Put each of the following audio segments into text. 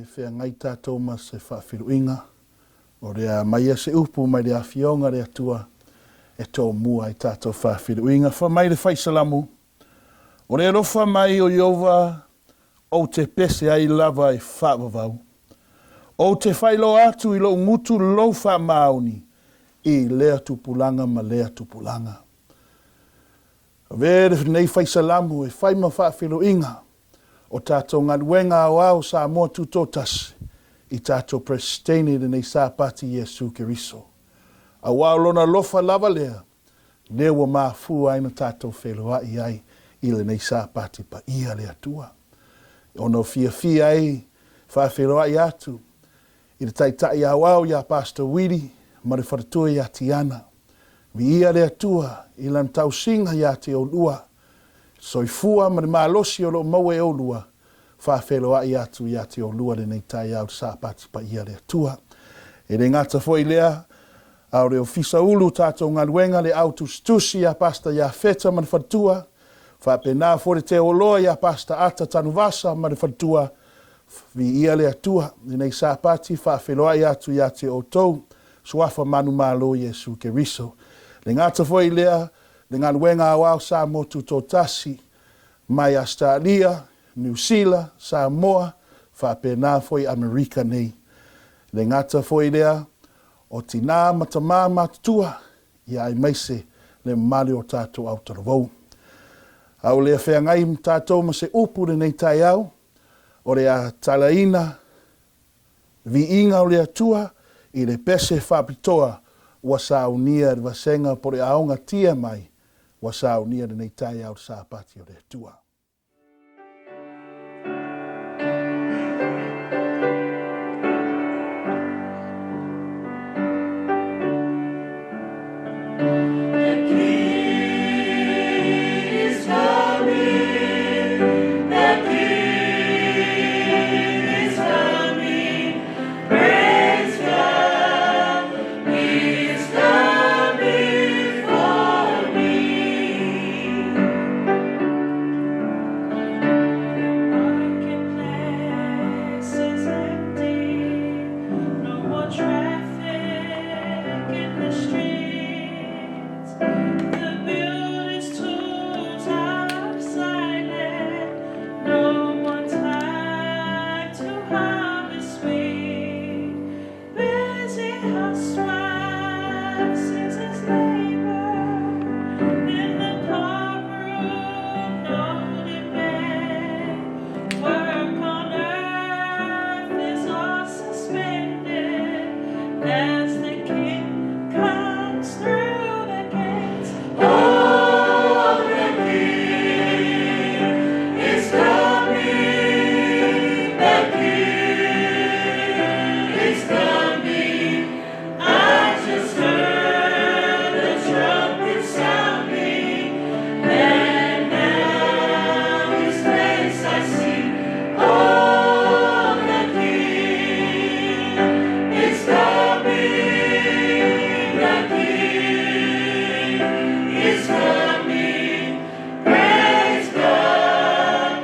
feagai tatou ma se faafiluiga, o le a aumaia se upu mai le Afioga a le Atua e tomua ai tatou faafiluiga. Fai mai le Fai Salamu, O le alofa mai o Ieova ou te pese ai lava e faavavau. Ou te faailoa atu i lou gutu lou faamaoni i lea tupulaga ma lea tupulaga. Avea lenei Fai Salamu e fai ma faafiluiga o tatou galuega aoao Samoa Tutoatasi i tatou Peresetene i lenei Sapati Iesu Keriso. Aua o Lona alofa lava lea, lea ua mafua ai na tatou feiloai ai i lenei Sapati paia le Atua. Ona o fiafia ai faafeiloai atu i le Taitai Aoao ia Pastor Willie ma le faletua ia Tiana. Viia le Atua i Lana tausiga ia te oulua, soifua ma le malosi o lo o maua e oulua, faafeiloai atu ia te oulua lenei taeao i le Sapati paia le Atua. E le gata foi lea, a o le Ofisa Ulu o tatou galuega le au tusitusi ia Pastor Iafeta ma le faletua, faapena foi le Teoloa ia Pastor Ata Tanuvasa ma le faletua, Viia le Atua, lenei Sapati faafeiloai atu ia te outou, Suafa manumalo Iesu Keriso. Le gata foi lea, le galuega aoao Samoa Tutoatasi mai Ausetalia, Niu Sila, Samoa, faapena foi Amerika nei. Le gata foi lea, o tinā ma tamā matutua, ia aemaise le mamalu o tatou autalavou. A o lea feagai ma tatou ma se upu lenei taeao, o le a talaina Viiga o le Atua i le pese faapitoa ua saunia e le vasega po o le aoga tia mai ua saunia lenei taeao i le Sapati o le Atua. The King is coming, the King is coming, praise God, He's coming for me. Marketplace is empty, no more traffic in the streets. The buildings tools are silent, no more time to harvest wheat. Busy housewife ceases labor in the courtroom, no debate. Work on earth is all suspended as the King comes through the gates. Oh, the King is coming, the King is coming. I just heard the trumpet sounding, and now his face I see. Oh, the King is coming, the King is coming. Praise God,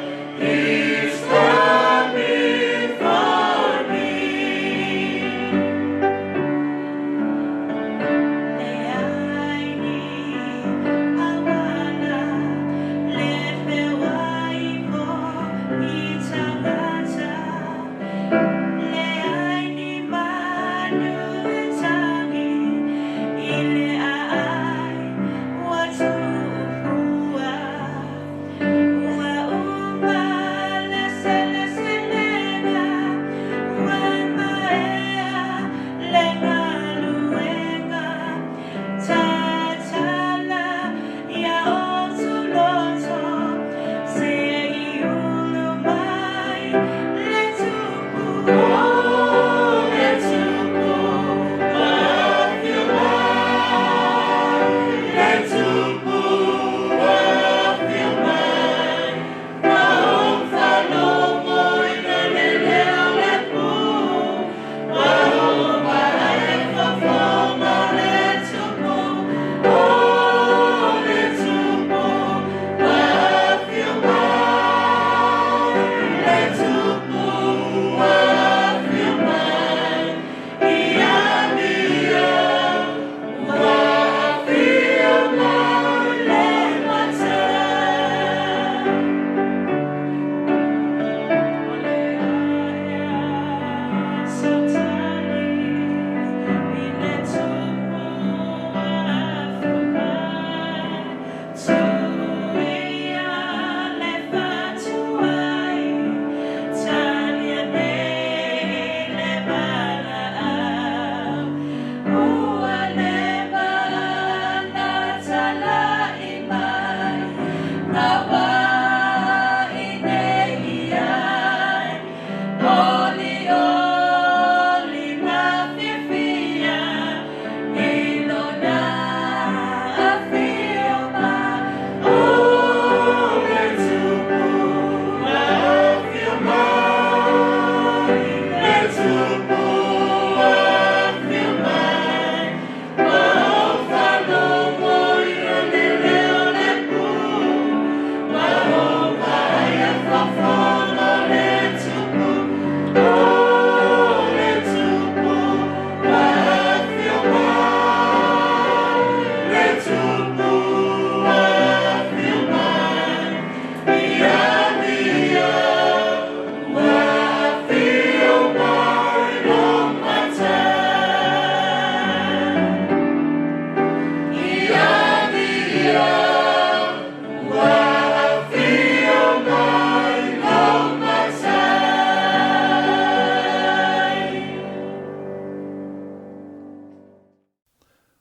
He's coming for me. Leai ni auala le feoai foi tagata, leai ni manu e tagi i le aai ua tuua. Ua uma le seleselega, ua maea le galuega, tatala ia outou loto, se i ulu mai le tupu. Oh, le tupu afio mai, le tupu.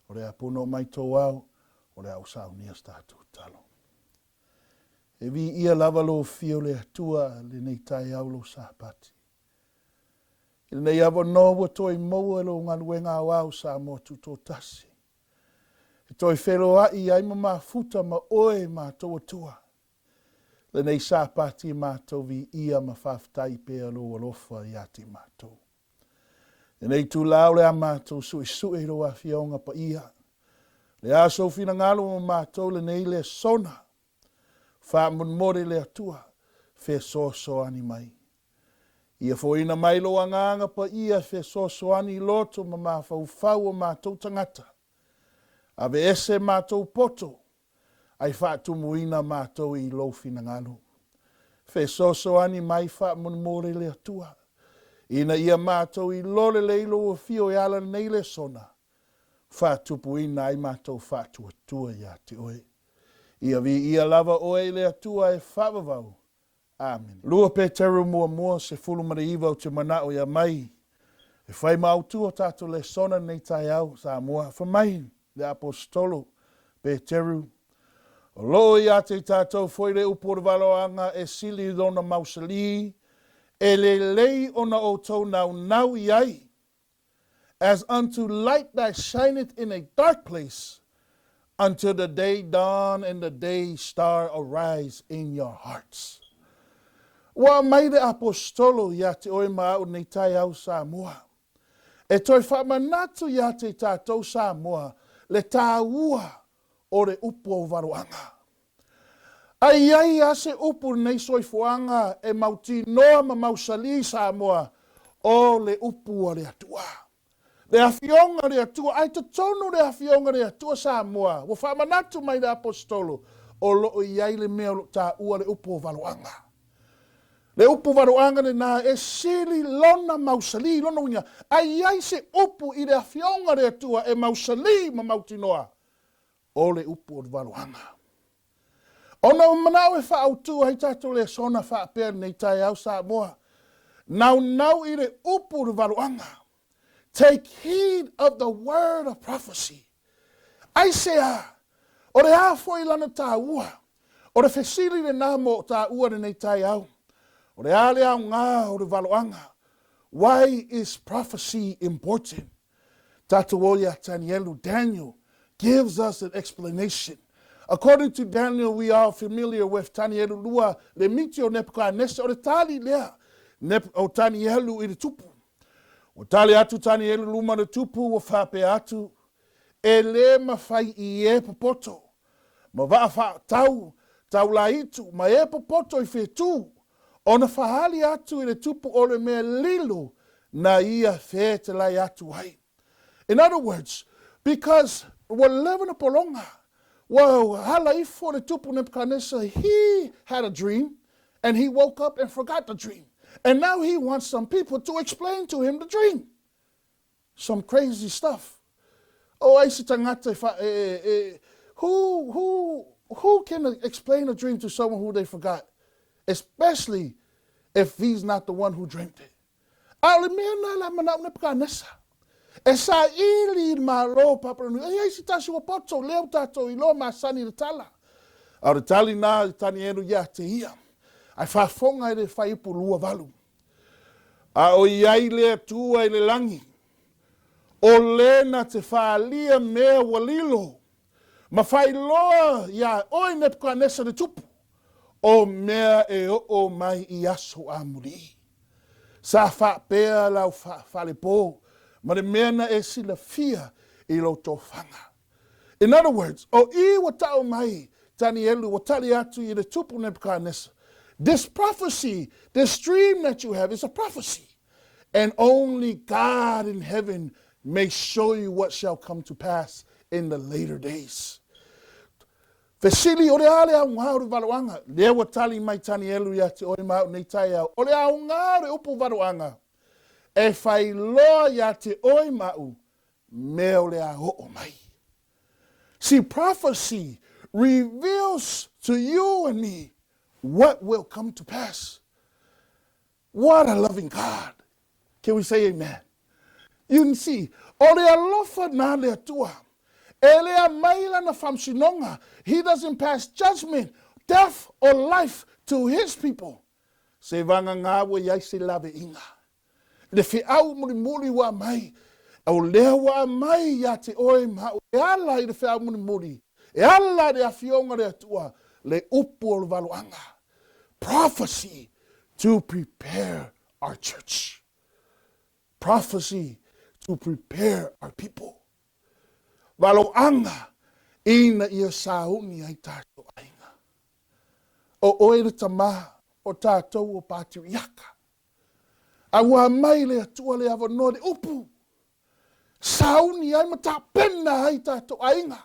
O le a pono mai tou ao, o le a ou saunia se tatou talo. E viia lava lou afio le Atua lenei taeao lou Sapati. I lenei avanoa ua toe maua e lou galuega aoao Samoa Tutoatasi. E toe feloai ai ma mafuta ma oe matou Atua. Lenei Sapati matou viia ma faafetai pea lou alofa ia te matou. Lenei itula o le a matou suesue i lou afioga paia. Le a sou finagalo ma matou lenei lesona. Faamolemole le Atua, fesoasoani mai. Ia foina mai lou agaga paia fesoasoani i loto ma mafaufau o matou tagata. Aveese matou poto Ai faatumuina matou i lou finagalo. Fesoasoani mai faamolemole le Atua, ina ia matou iloa lelei lou afio e ala nei lesona, faatupuina ai matou faatuatua ia te oe. Ia viia lava oe i le Atua e faavavau. Amene. 2 Peteru muamua, 19 Ou te manao ia mai e fai ma autu o tatou lesona lenei taeao, Samoa. Fai mai le Aposetolo Peteru, O loo ia te i tatou foi le upu o le valoaga e sili i lona mausali, e lelei ona outou naunau i ai, as unto light that shineth in a dark place, until the day dawn and the day star arise in your hearts. Ua aumai le Aposetolo ia te oe ma au nei taeao Samoa, e toe faamanatu ia te i tatou Samoa le taua o le upu o valoaga. A i ai a se upu lenei soifuaga e mautinoa ma mausali Samoa, o le upu a le Atua. Le Afioga a le Atua, ae totonu le Afioga a le Atua Samoa, ua faamanatu mai le Aposetolo, o lo o i ai le mea o lo o taua le upu o valoaga. Le upu valoaga lena e sili lona mausali, lona uiga, a i ai se upu i le Afioga a le Atua e mausali ma mautinoa, o le upu o le valoaga. Ona ua manao e faaautu ai tatou lesona faapea lenei taeao Samoa, naunau i le upu o le valoaga. Take heed of the word of prophecy. Aisea? O le a foi lana taua? O le fesili lena mo taua lenei taeao. O le a le aoga o le valoaga? Why is prophecy important? Tatou o ia Tanielu, Daniel gives us an explanation. According to Daniel, we are familiar with Tanielu lua, le miti o Nebuchadnezzar, o le tali lea o Tanielu i le tupu. Ua tali atu Tanielu luma le tupu, ua faapea atu, e le mawhai i e popoto, ma vaa whaatau, taulaitu, ma e popoto i whetū, ona fahali atu i le tupu o le mea lilo na ia fetelai atu ai. In other words, because ua leva na pologa, ua hala ifo le tupu Nebuchadnezzar, he had a dream, and he woke up and forgot the dream. And now he wants some people to explain to him the dream. Some crazy stuff. O ai se tagata e, fa, e, e, who, who Who can explain a dream to someone who they forgot? Especially if he's not the one who dreamt it. A o le mea lena la manaʻo Nebuchadnezzar, e saili i le Malo o Papalani, e i ai se tasi ua poto, lea ua tatou iloa masani i le tala. A o le tali na i Tanielu ia te ia, ae faafofoga i le fuaiupu 28. A o i ai le Atua i le lagi, o le na te faaalia mea ua lilo, ma faailoa iā oe Nebuchadnezzar le tupu, o mea e oo mai i aso amuli. Sa faapea lau faalepō ma le mea na e silafia i lou tofaga. In other words, o i ua taʻu mai Tanielu ua tali atu i le tupu Nebuchadnezzar, This prophecy, this dream that you have is a prophecy, and only God in heaven may show you what shall come to pass in the later days. Fesili, O le a le aoga o le valoaga? Lea ua tali mai Tanielu ia te oe ma au nei taeao, o le aoga o le upu valoaga, e failoa ia te oe ma au mea o le a oo mai. See, prophecy reveals to you and me what will come to pass. What a loving God. Can we say amen? You see, o le alofa na le Atua. E le aumai lana faamasinoga. He doesn't pass judgment, death or life to his people. Se vagana ua i ai se laveaiga. Le feau mulimuli ua aumai, o lea ua aumai ia te oe ma au e ala i le feau mulimuli, e ala i le Afioga a le Atua, le upu o le valoaga. Prophecy to prepare our church. Prophecy to prepare our people. Valoaga ina ia sauni ai tatou aiga. O oe le tamā o tatou o Patiriaka. A ua aumai le Atua le avanoa le upu, sauni ai ma tapena ai tatou aiga.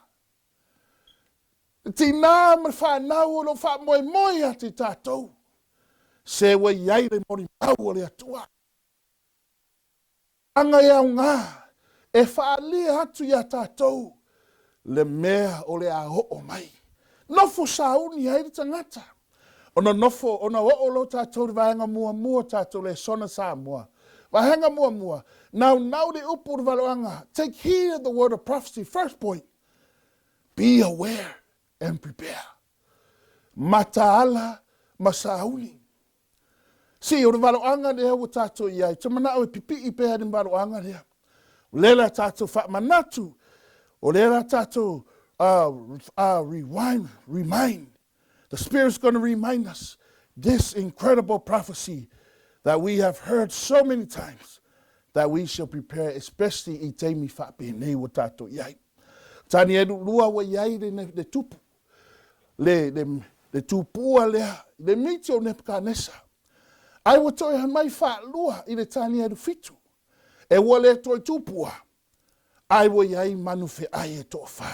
Le tinā ma le whanau o lo o faamoemoe ia te tatou, se ua i ai le molimau o le Atua. Aga e aoga e faaalia atu iā tatou le mea o le a oo mai. Nofo sauni ai le tagata. Ona nofo, ona oo loa tatou i le vaega muamua tatou lesona Samoa. Vaega muamua, naunau le upu o le valoaga, take heed of the word of prophecy, first point, be aware and prepare. Mataala ma sauni. See, o le valoaga lea ua tatou i ai, te manao e pipii pea le valoaga lea. O lea la tatou faamanatu, o lea la tatou rewind, remind. The Spirit's going to remind us this incredible prophecy that we have heard so many times that we shall prepare, especially i taimi faapenei ua tatou i ai. Tanielu lua ua i ai le, le tupu le, le, le tupua lea, le miti o Nebuchadnezzar. Ai ua toe mai faalua i le Tanielu fitu. E ua le toe tupua, ai ua i ai manu feai e toafā.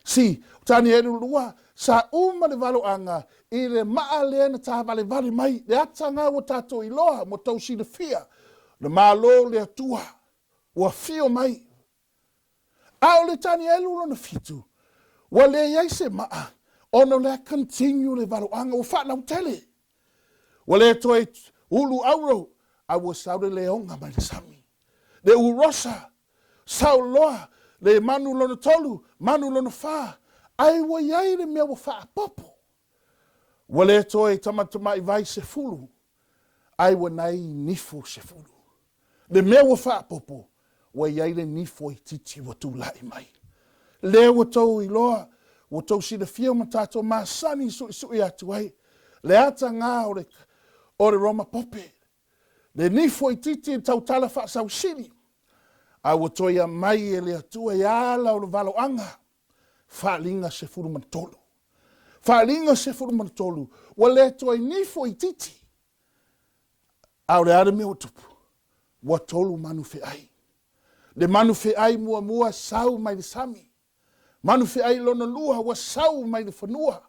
Si, Tanielu lua, sa uma le valoaga i le maa lea na tāvalevale mai, le ataga ua tatou iloa, mo tou silafia, le Malo le Atua, ua fio mai. A o le Tanielu lona fitu, ua leai se maa, ona o le a continue le valoaga, ua faalautele. Ua le toe ulu auro, a ua sau le leoga mai le sami. Le urosa, sau loa le manu lona tolu, manu lona fa, ai ua i ai le mea ua faapopo. Ua le toe tamatamai vai 10, ai ua nai nifo 10. Le mea ua faapopo, ua i ai le nifo itiiti ua tulai mai. Lea ua tou iloa, ua tou silafia ma tatou masani suisui atu ai, le ataga o le, o le Roma Pope, le nifo itiiti i tautala faasausili, a ua toe aumai e le Atua e ala o le valoaga, Faaaliga 13. Faaaliga 13, ua le toe nifo itiiti, A o le a le mea ua tupu? Ua tolu manu feai. Le manu feai muamua sau mai le sami. Manu feai lona lua ua sau mai le fanua.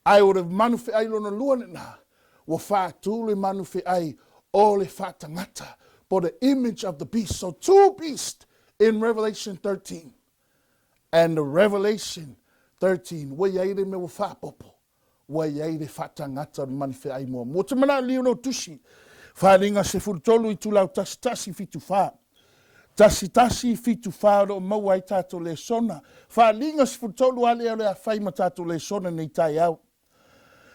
Ae o le manu feai lona lua lena, ua faatu le manu feai o le faatagata, po the image of the beast. So two beasts in Revelation 13. And the revelation 13, ua i ai le mea ua faaopoopo, ua i ai le faatagata o le manufeai muamua. Ou te manao i lou tusi, Faaaliga 13 itulau 11 74. 11 74 o lo o maua ai tatou lesona. Faaaliga 13 a lea o le a fai ma tatou lesona nei taeao.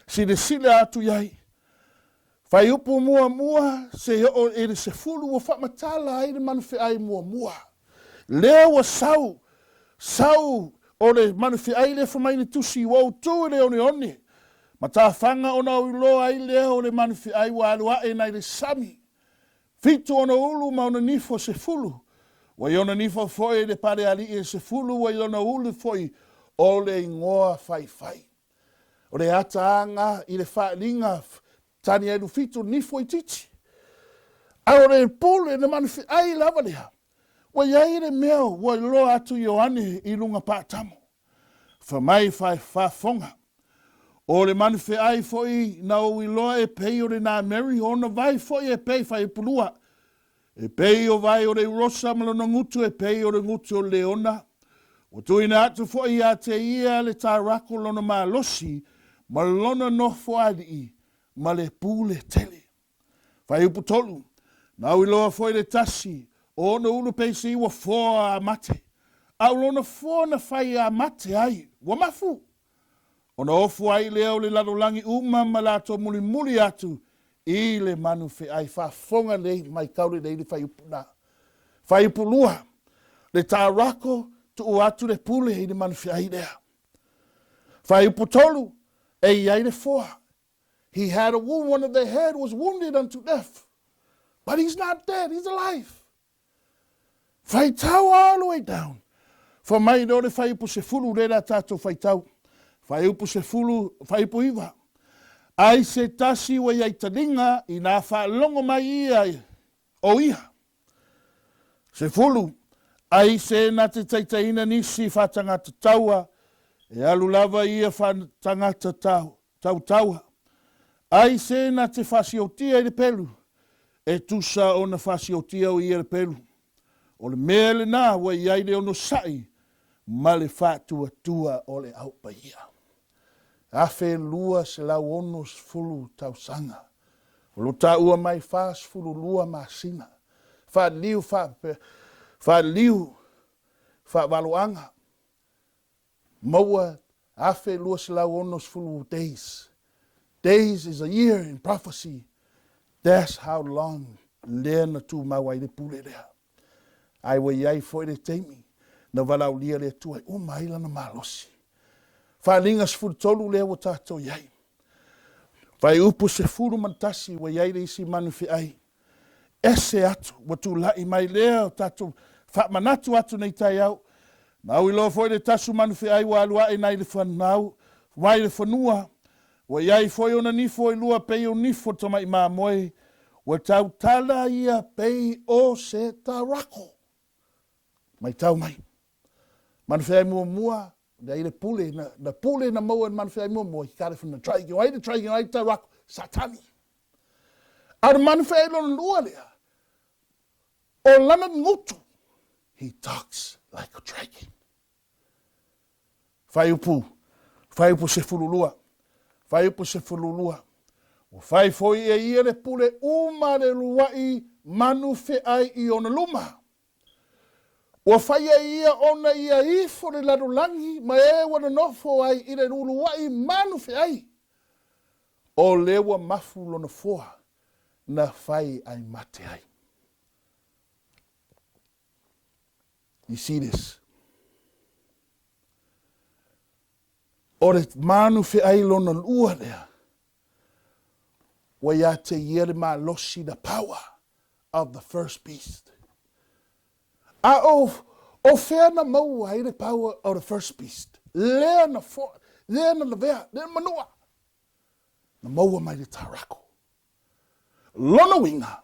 Silasila atu i ai. Fuaiupu muamua seia oo i le 10 ua faamatala ai le manufeai muamua. Lea ua sau, sau o le manufeai lea fai mai le tusi, ua ou tu i le oneone, matafaga ona ou iloa ai lea o le manufeai ua alu ae nai le sami. Fitu ona ulu ma ona nifo 10, ua i ona nifo foi le palealii e 10, ua i ona ulu foi o le igoa faifai. O le ataaga i le faaaliga Tanielu 7 nifo itiiti. A o le pule na manufeai lava lea, ua i ai le mea ua iloa atu Ioane i luga paatamo. Fa mai faafofoga. O le manufeai foi na ou iloa e pei o le nameri, ona vai foi e pei fuaiupu 2. E pei o vai o le urosa ma lona gutu e pei o le gutu o le leona. Ua tuuina atu foi ia te ia le taurako lona malosi ma lona nofo alii ma le pule tele. Fuaiupu 3, Na ou iloa foi le tasi o ona ulu pei se ua foa a mate, a o lona foa na fai a mate ai, ua mafu. Ona ofu ai lea o le lalolagi uma ma latou mulimuli atu i le manu feai. Faafofoga lelei, matau lelei le fuaiupu lena. Fuaiupu 2, le taurako tuu atu le pule i le manu feai lea. Fuaiupu 3, e i ai le foa. He had a wound, one of the head was wounded unto death. But he's not dead, he's alive. Faitau all the way down. Fa mai lea o le fuaiupu 10 lea la tatou faitau. Fuaiupu 10, fuaiupu 9. Ai se tasi ua i ai taliga inā faalogo mai ia o ia. 10, ai se na te taitaiina nisi faatagata taua, e alu lava ia faatagata tau, tautaua. Ai se na te faasiotia i le pelu, e tusa ona faasiotia o ia le pelu. O le mea lena ua i ai le onosai ma le faatuatua o le au paia. 1260 tausaga. O lo taua mai 42 masina. Faaliu faaliu faavaloaga. Maua 1260 days. Days is a year in prophecy. That's how long lea na tumau ai le pule lea. Ae ua i ai foi le taimi na valaaulia le Atua e uma ai lana malosi. Faaaliga 13 lea ua tatou i ai. Fuaiupu 11 ua i ai le isi manu feai. Ese atu, ua tulai mai lea o tatou faamanatu atu nei taeao. Na au iloa foi le tasu manu feai ua alu ae nai le fanau, mai le fanua. Ua i ai foi ona nifo e lua pei o nifo tamai mamoe. Ua tautala ia pei o se tarako. Maitau mai. Manu feai muamua, lea i le pule, na, na pule na maua e le manu feai muamua, he got it from the dragon. O ai le dragon, o ai le tarako? Satani. A o le manu feai lona lua lea, o lana gutu, he talks like a dragon. Fuaiupu, fuaiupu 12, fuaiupu 12. Ua fai foi e ia le pule uma le uluai manu feai i ona luma. Ua fai e ia ona ia ifo le lalolagi ma e ua nonofo ai i le uluai manu feai. O lea ua mafu lona foa na fai ai mate ai. You see this? O le manu feai lona lua lea, ua ia te ia le malosi, the power of the first beast. A o, o fea na maua ai le power of the first beast? Lea na foa, lea na lavea, lea na manua. Na maua mai le tarako. Lona uiga,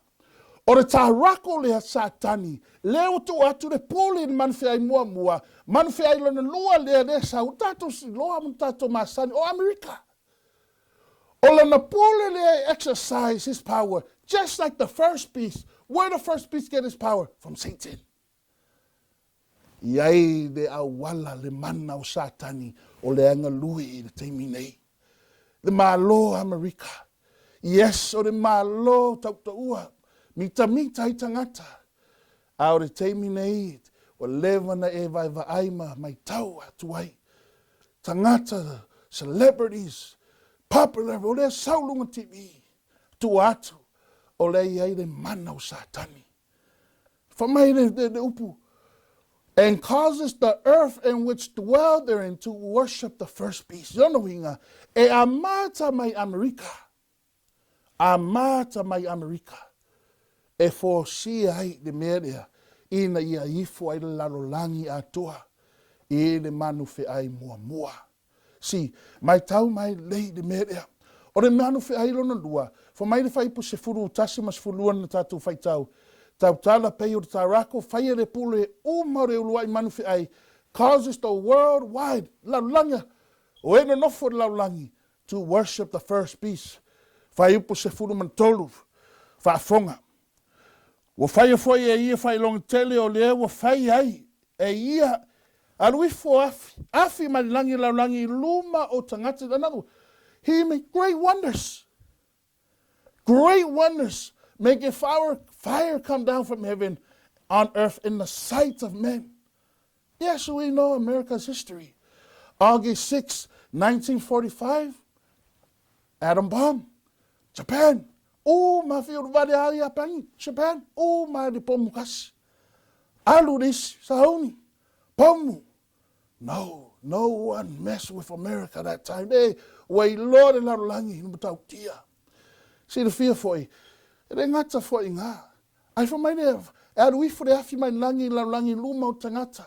o le tarako lea Satani, lea ua tuu atu le pule i le manu feai muamua, manu feai lona lua lea, lea sau, tatou iloa ma tatou masani, o Amerika. O lana pule lea e exercise his power, just like the first beast. Where the first beast get his power? From Satan. I ai le auala le mana o Satani. o le agalui i le taimi nei. Le Malo o Amerika. Yes, o le Malo tautaua, mitamita ai tagata. A o le taimi nei, ua leva ona e vaevaai ma maitau atu ai. Tagata, celebrities, popular, o lea sau luga TV, tua atu, o lea i ai le mana o Satani. Fai mai le, le, le upu, and causes the earth and which dwell therein to worship the first beast. Lona uiga, e amata mai Amerika, amata mai Amerika, e fōsia ai le mea lea, ina ia ifo ai le lalolagi atoa i le manu feai muamua. Si, maitau mai lelei le mea lea. O le manu feai lona lua, fa mai le fuaiupu 11 ma 12 na tatou faitau, tautala pei o le tarako, faia le pule uma o le uluai manu feai, causes the world wide, lalolagi, o e nonofo i le lalolagi, to worship the first beast. Fuaiupu 13, faafofoga. Ua faia foi e ia faailoga tele o lea ua fai ai e ia alu ifo afi, afi mai le lagi lalolagi i luma o tagata. In other words, he made great wonders. Great wonders, making fire, fire come down from heaven on earth in the sight of men. Yes, we know America's history. August 6, 1945, atom bomb, Japan. U ma fi uru vale a Iapani, Japan. U ma le pomu kasi. Alu le isi, sauni, pomu. No, no one mess with America that time. E, ua iloa le lalolagi, le matautia. Silafia foi, e le gata foi ngā. Ai fai mai le, e alu ifo le afi mai le lagi i le lalolagi i luma o tagata.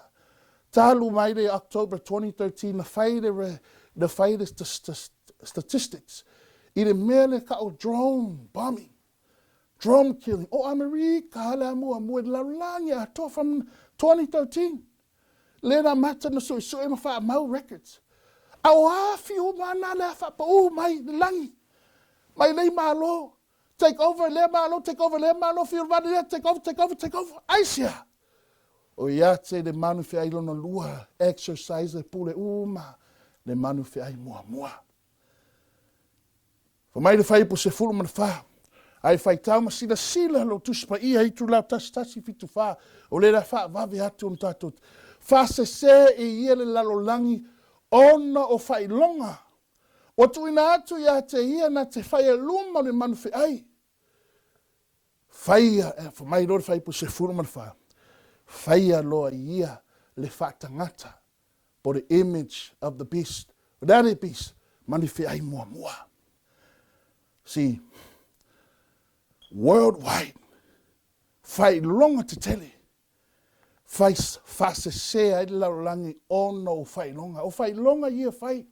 Talu mai le October 2013 na fai le, na fai le statistics i le mea le kau drone bombing, drone killing o Amerika le amuamua i le lalolagi atoa from 2013. Le na mata na suesue ma faamau records. A o afi uma ana le a faapaū mai le lagi, mai nei Malo. Take over lea Malo, take over lea Malo, fiu vale lea, take over, take over, take over. Aisea? O ia te le manu feai lona lua, exercise le pule uma, le manu feai muamua. Fa mai le fuaiupu 14, ai faitau ma silasila lo Tusi Paia itulau 1174, o le la faavave atu ona tatou faasese e ia le lalolagi ona o faailoga Ua tuuina atu ia te ia na te whai e luma o le manu feai. Whaia, e, fa mai loa le fuaiupu 14, whaia loa ia le faatagata, po le image of the beast, o le a le beast, manu feai muamua. See, worldwide, whailoga tetele, Whai whaasese ai le lalolagi ona o faailoga. O faailoga ia fai,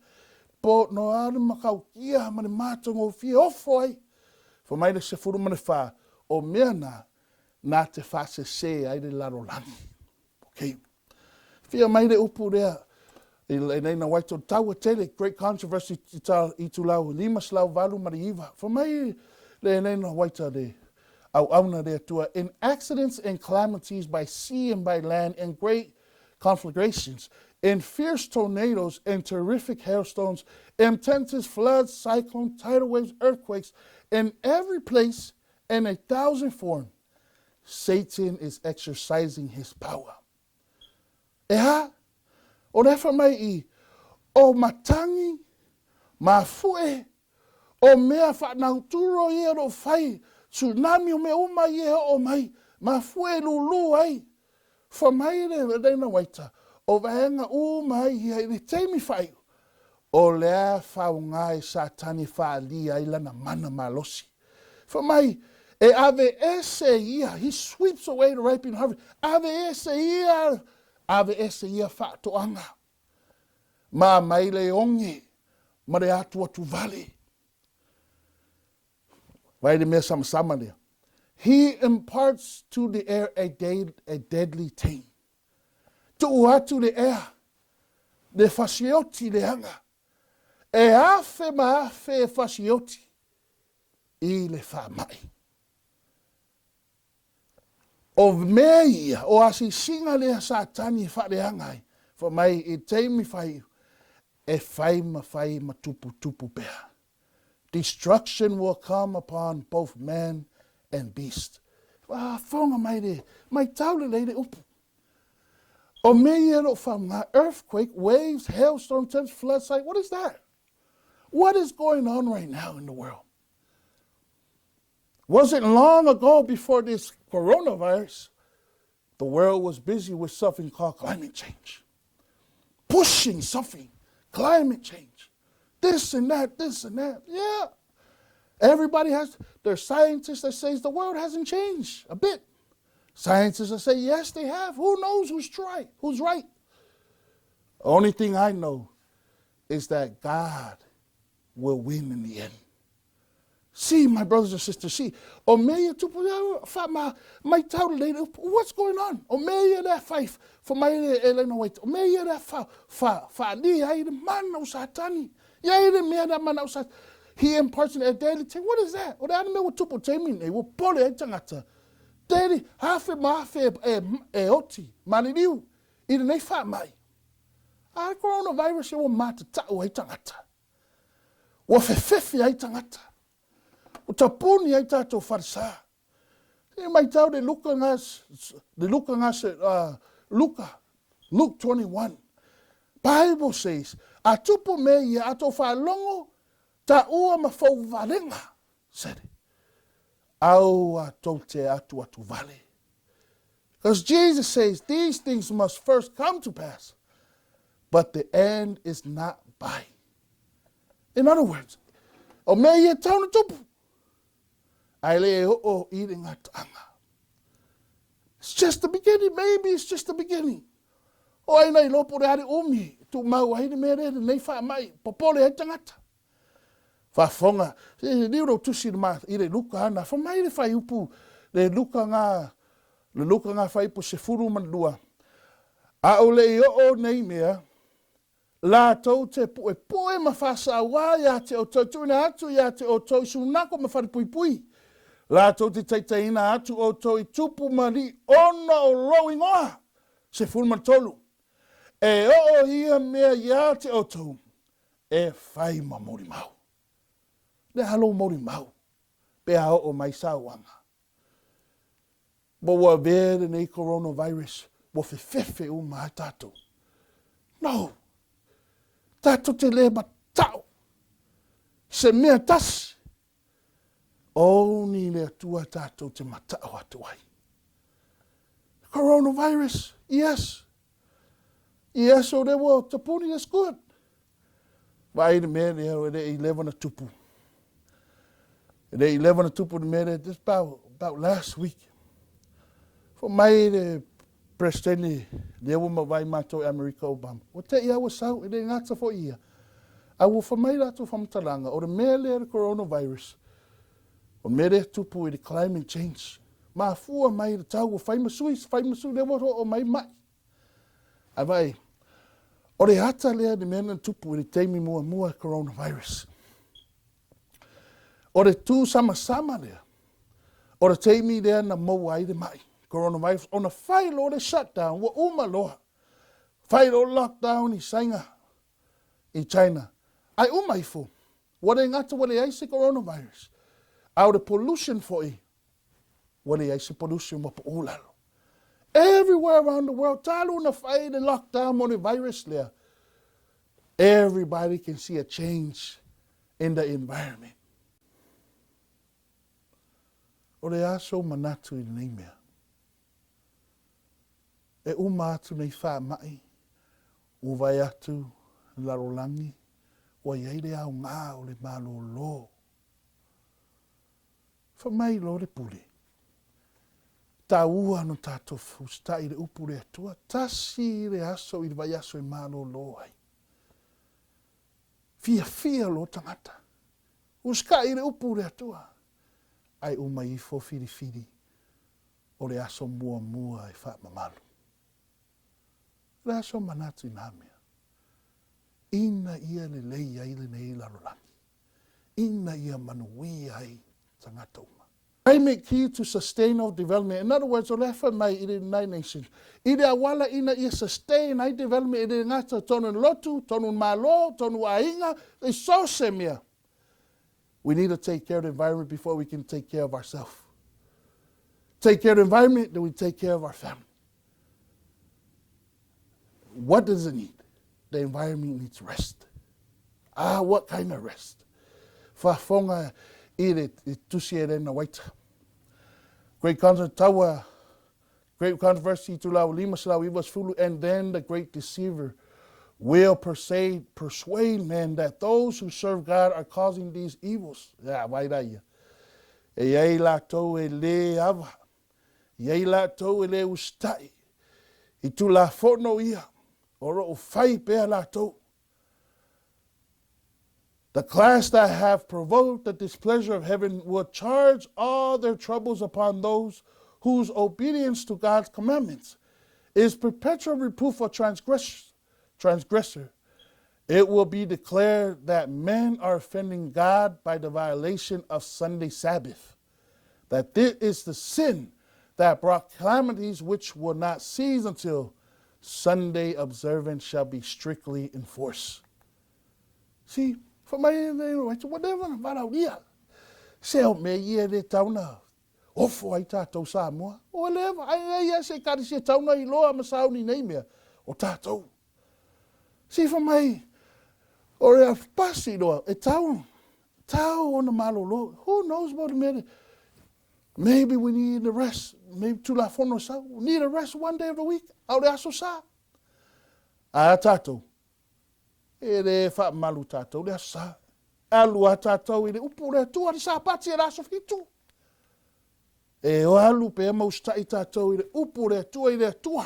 po no a le makaukia ma le matagofie ofo ai. Fa mai le 14, o mea na, na te whaasese ai le lalolagi. Okay. Whia mai le upu rea, i nei na waito taua tele, great controversy i ta i tulau 589. Fa mai le nei na waita le auauna le Atua, in accidents and calamities by sea and by land, in great conflagrations, in fierce tornadoes and terrific hailstones, in tempests, floods, cyclones, tidal waves, earthquakes, in every place and a thousand forms, Satan is exercising his power. E hā? O le afa mai i o matangi, mafue, O mea whaanauturo ia ro whai, tsunami o mea uma ia e oo mai, mafue e lūlū ai. Wha mai le Reina Waita, o vaenga uma ai ia i le taimi whaiu, o lea whaonga e Satani whaalia ai lana mana malosi. Wha mai, e ave ese ia, he sweeps away the ripening harvest, ave ese ia, ave ese ia whaatoanga. Ma mai le onge ma le atuatu vale. Vai le mea samasama lea. He imparts to the air a, day, a deadly taint. Tuu atu le ea, le fasioti leaga. E afe ma afe e fasioti i le faamai. O mea ia, o asiasiga lea Satani e faaleaga ai, fai mai i taimi faaiu, E fai ma fai ma tuputupu pea. Destruction will come upon both man and beast. Faafofoga mai le, maitau lelei le upu. O mea ia o lo o faaaoga, earthquake, waves, hailstorm, tempest, flood, cyclone, what is that? What is going on right now in the world? Wasn't long ago before this coronavirus, the world was busy with something called climate change. Pushing something, climate change. This and that, this and that. Yeah. Everybody has, there's scientists that says the world hasn't changed a bit. Scientists that say, yes, they have. Who knows who's right? Who's right? Only thing I know is that God will win in the end. See, my brothers and sisters, see, o mea ia tupu ia, wha ma, mai tau lelei le upu, what's going on? O mea ia lea whai, wha mai le Elena White, o mea ia lea wha, wha, wha ali ai le mana o Satani. Ia i le mea lea mana o Satani. He imparts a daily take. What is that? O le ana mea ua tupu taimi nei, ua pole ai tangata. Daily, hafe ma hafe e, e, e oti, maliliu, i lenei wha mai. A coronavirus e ua matatau ai tangata. Ua fefefe ai tagata. Ua tapuni ai tatou falesa. E maitau le Luka ngā, le Luka ngā, uh, Luka, Luke 21. Bible says, a tupu me ia, a tō whaalongo, ta ua ma fau valenga, said, au a tou te atu atu vale. Because Jesus says these things must first come to pass, but the end is not by. In other words, o mea ia tau na tupu, ai le e oo i le ngataanga. It's just the beginning, maybe it's just the beginning. O ai nei lopo le ari umi, tu mau ai le mea le nei wha mai, popole ai tangata. Faafofoga, e liu lou tusi i le Luka ana, fai mai le fuaiupu, le Luka ngā, le Luka ngā fuaiupu 12, A o le i oo nei mea, latou te puepue ma faasauā iā te outou, tuuina atu iā te outou i sunako ma falepuipui, latou te taitaiina atu outou i tupu ma alii ona o lou ingoa. 13. E oo ia mea iā te outou, E whai ma morimau. Le aha lou morimau pe a oo mai sauaga. Ma ua avea lenei coronavirus ua fefefe uma ai tatou. No! Tatou te le mata'o se mea tasi. Only le Atua tatou te mata'o atu ai. Coronavirus, yes. Yes, o le ua tapuni, that's good. Vaai le mea lea, e le i leva na tupu. E le i leva na tupu le mea lea, just about, about last week. Fai mai le Peresetene lea ua mavae matou i Amerika Obama. Ua te i a ua sau, e le gata foi ia. A ua fai mai latou faamatalaga, o le mea lea le coronavirus, o le mea lea e tupu i le climate change. Mafua mai le tau ua fai ma sui, fai ma sui, lea ua oo mai mai. Ae vaai, o le ata lea le mea na tupu i le taimi muamua coronavirus. O le tūsamasama lea, o le taimi lea na maua ai le maʻi, coronavirus, ona fai loa le shutdown, ua uma loa. Fai loa le lockdown i Saina, i China. Ae uma ifo, ua le gata ua leai se coronavirus, a o le pollution foi, ua leai se pollution ua pau lalo. Everywhere around the world, talu na fai le lockdown mo le virus lea, everybody can see a change in the environment. O le a sou manatu i lenei mea? E uma atu nei faamaʻi, ua vae atu le lalolagi, ua i ai le aoga o le malōlō. Fai mai loa le pule, Taua no tatou usitai i le upu le Atua, tasi le aso i le vaiaso e malōlō ai. Fiafia loa tagata. Usitai i le upu le Atua, ae uma ifo filifili o le aso muamua e faamamalu. O le aso manatu i nā mea, ina ia lelei ai lenei lalolagi, ina ia manuia ai tagata uma. Climate key to sustainable development. In other words, o le a fai mai i le United Nations, i le auala ina ia sustain ai development e le gata tonu le lotu, tonu le Malo, tonu aiga, i so o se mea. We need to take care of the environment before we can take care of ourselves. Take care of the environment, then we take care of our family. What does it need? The environment needs rest. Ah, what kind of rest? Faafofoga i le tusi a Elena Waita. Great Controversy, taua, Great Controversy, itulau 590, and then the great deceiver will persuade, persuade men that those who serve God are causing these evils. Ia, vai la ia. E i ai latou e lē ava, i ai latou e lē usitai, i Tulafono ia, o lo o fai pea latou. The class that have provoked the displeasure of heaven will charge all their troubles upon those whose obedience to God's commandments is perpetual reproof of transgressor. It will be declared that men are offending God by the violation of Sunday Sabbath, that this is the sin that brought calamities which will not cease until Sunday observance shall be strictly enforced. See, for my whatever, varauria. Se o me ia le tauna, ofo ai tātou Samoa. Whatever, ai ai ai se kari se tauna i loa ma sauni nei mea, o tātou. See, for my, o rea pasi loa, e tau, tau ona malolo. Who knows about the minute? Maybe we need a rest. Maybe Tulafono sa, we need a rest one day of the week. Au le aso sa. A tātou, e le whaamalu tātou le aso sa. Alu a tātou i le upu le Atua le Sapati e le aso 7. E o alu pe ma usita'i tātou i le upu le Atua i le Atua.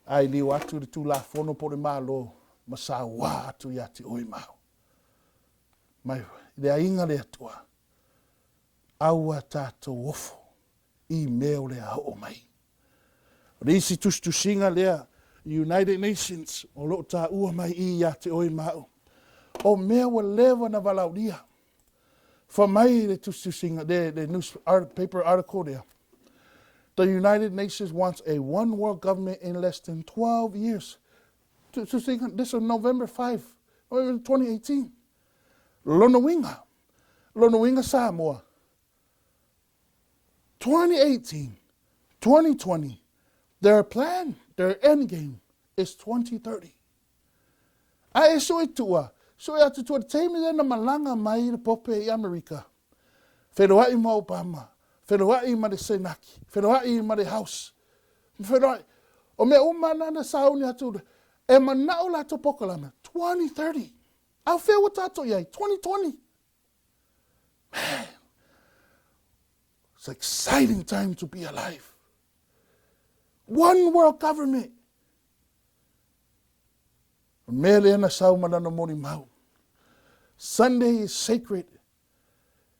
Ai liu atu le Tulafono po le Malo ma sauā atu ia te oe mau. Mai le aiga le Atua. Aua tātou ofo i mea o le a oo mai. O le isi tusitusiga lea United Nations o lo o taua mai i ia te oe ma au. O mea ua leva na valaaulia. Fa mai le tusitusiga, le, le news art, paper article lea. The United Nations wants a one world government in less than 12 years. Tusitusiga, this was November 5, November 2018. Lona uiga, lona uiga Samoa, 2018, 2020, their plan, their end game is 2030. A e sue tua, sue atu tua te taimi lea na malaga mai le Pope i Amerika. Feloa'i ma Obama, feloa'i ma le Senaki, feloa'i ma le House, feloa'i. O mea uma na na sauni atu, e mana'o latou pokalame, 2030. A o fea ua tatou i ai? 2020. Man, it's an exciting time to be alive. One world government. O mea lea na sau ma lana molimau. Sunday is sacred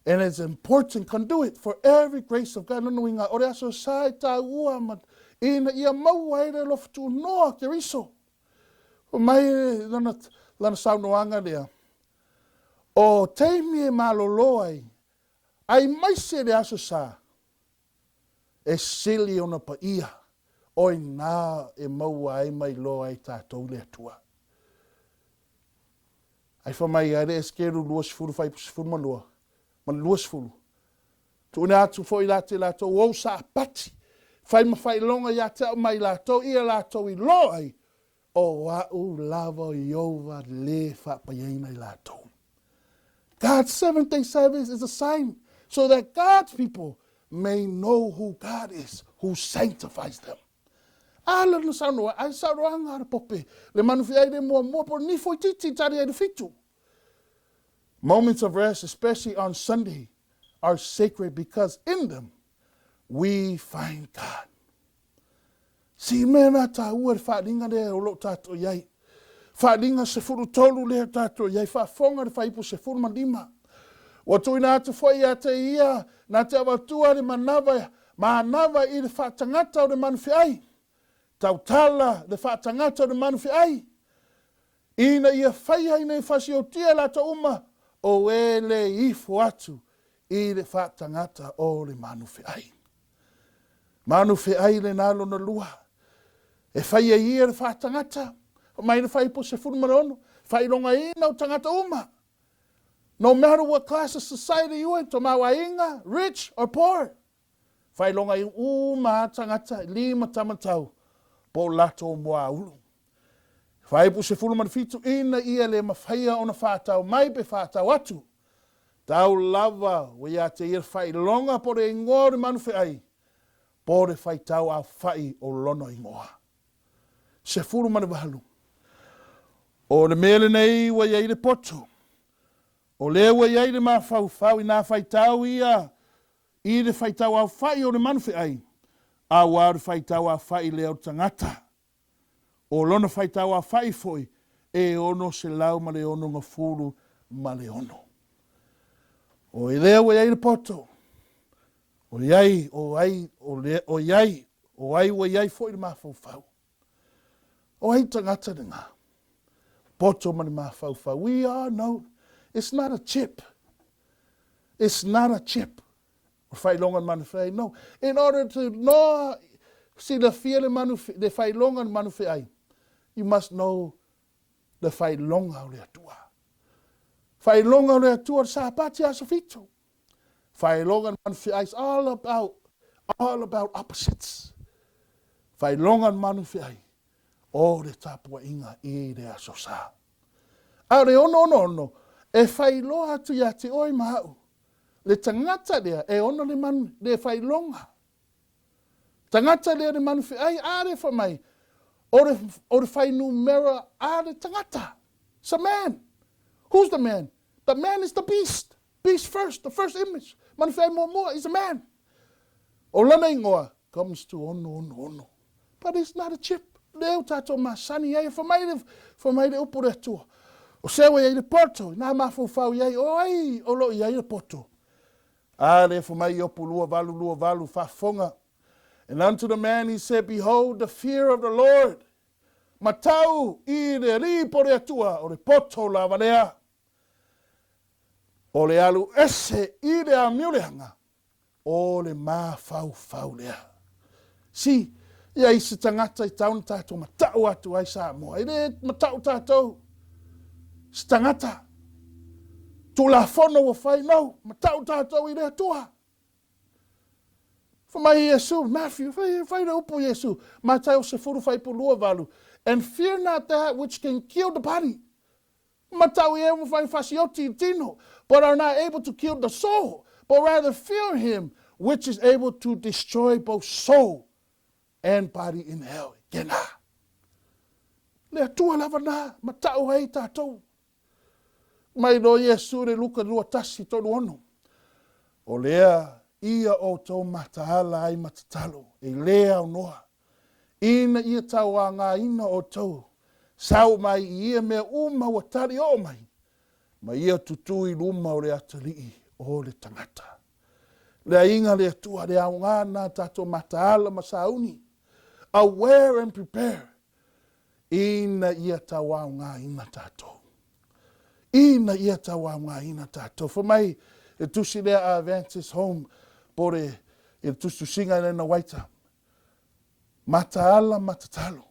and it's important conduit for every grace of God. Lona uiga, o le aso sa e taua ma ina ia maua ai le alofa tuunoa Keriso. Fai mai lana, lana saunoaga lea, o taimi e malolo ai, aemaise le aso sa, e sili ona paia, o inā e maua ai ma iloa ai tatou le Atua. Ai fai mai ai le Esekielu 20 fuaiupu 12 ma le 20, Tuuina atu foi la te latou ou sapati, fai ma faailoga ia te au ma i latou, ia latou iloa ai, o a'u lava o Ieova le faapaiaina i latou. God's seventh day Sabbath is a sign so that God's people may know who God is, who sanctifies them. A lana saunoa, ai saunoaga a le pope, le manuwhiai le muamua po le nifo itiiti tali ai le 7. Moments of rest, especially on Sunday, are sacred because in them we find God. See, mea nā tāua le whaalinga lea o loo tātou i ai. Whaalinga 13 lea tātou i ai, whaafonga le whaipu 15. Ua tuuina atu foi ia te ia, nā te avatua le manawa, mānawa i le whaatangata o le manuwhiai. Tautala le whaatangata o le manuwhiai. Ina ia whai ai nei whasiotia latou uma, o e le ifo atu i le faatagata o le manufeai. Manufeai lena lona lua. E fai e ia le faatagata, mai le fuaiupu 16, faailogaina o tagata uma. No matter what class of society you in, tamaoaiga, rich or poor. Faailoga uma a tagata, lima tamatau, po o latou muaulu. Fuaiupu 17, ina ia le mafaia ona whātau mai pe whātau atu. Tau lava ua ia te ia faailoga po le igoa o le manufeai, po le faitau aofa'i o lona igoa. 18. O le mea lenei ua i ai le poto, o lea ua i ai le mafaufau inā faitau ia i le faitau aofa'i o le manufeai, auā o le faitau aofa'i lea o le tagata. O lona faitau aofa'i foi e 666. O lea ua i ai le poto, o i ai, o ai, o le, o i ai, o ai ua i ai foi le mafaufau. O ai tagata lena? Poto ma le mafaufau. We all know it's not a chip. It's not a chip. O faailoga le manufeai. No. In order to know, silafia le, manu, le faailoga le manufeai, you must know le faailoga o le Atua. Faailoga o le Atua o le Sapati aso 7. Faailoga le manufeai is all about opposites. Faailoga le manufeai o le tapuaiga i le aso Sa. A o le 666 e faailoa atu ia te oe ma au. Le tagata lea e ona le, manu, le faailoga. Tagata lea le manufeai a le fa mai o le fuainumera a le tagata. It's a man. Who's the man? The man is the beast. Beast first, the first image. Manufeai muamua is a man. O lana ingoa comes to 666. But it's not a chip. Lea o tātou masani ai, fa mai le upu le Atua. O se ua i ai le poto, nā mafaufau i ai, o ai o lo i ai le poto. A le fa mai Iopu 28 28 faafofoga. And unto the man he said, "Behold, the fear of the Lord." Matau i le Alii po le Atua, o le poto lava lea. O le alu ese i le amio leaga, o le mafaufau lea. Si, ia i se tagata i tauna tātou matau atu ai Samoa. E le matau tātou. Se tagata. Tulafono ua fai, no, matau tātou i le Atua. Fa mai Iesu, Matthew, fai, fai le upu Iesu, Mataio 10 fuaiupu 28. "And fear not that which can kill the body." Matau i e mawhai fasioti i tino, "but are not able to kill the soul, but rather fear him which is able to destroy both soul and body in hell." Kena. Le Atua lava nā, matau ai tātou. Mai no Iesu le Luka 21 36. O lea ia o tō mataala ai matatalo, e le au noa. Ina ia tau a ngā ina o tau, sau mai i ia mea uma ua tali o mai, ma ia tutu i luma o le atalii o le tagata. Le aiga le Atua, le ao ngā nā tātou mataala ma sauni. Aware and prepare. Ina ia tau ao ngā ina tātou. Ina ia tau ao ngā ina tātou. Fa mai, e tusi lea a Adventist Home, pore, i le tusitusiga Elena Waita. Mataala matatalo.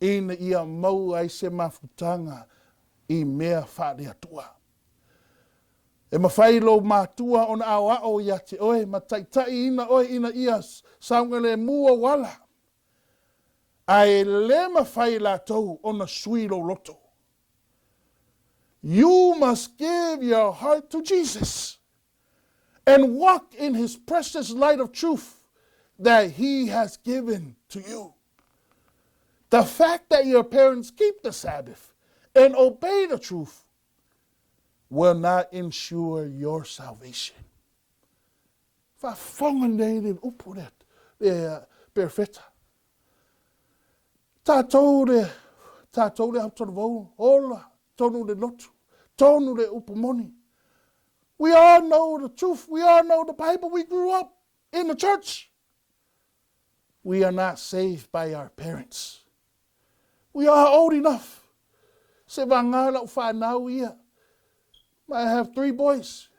Ina ia mau ai se mafutaga i mea faale-Atua. E mafai lou matua ona aoao ia te oe ma taita'i ina oe ina ia saogalemu ou ala. Ae le mafai latou ona sui lou loto. You must give your heart to Jesus and walk in his precious light of truth that he has given to you. The fact that your parents keep the Sabbath and obey the truth will not ensure your salvation. Faafofoga nei le upu le, le perofeta. Tātou le autalavou, ola, tonu le lotu, tonu le upu moni. We all know the truth. We all know the Bible. We grew up in the church. We are not saved by our parents. We are old enough. Se vagā lau whānau ia. I have three boys.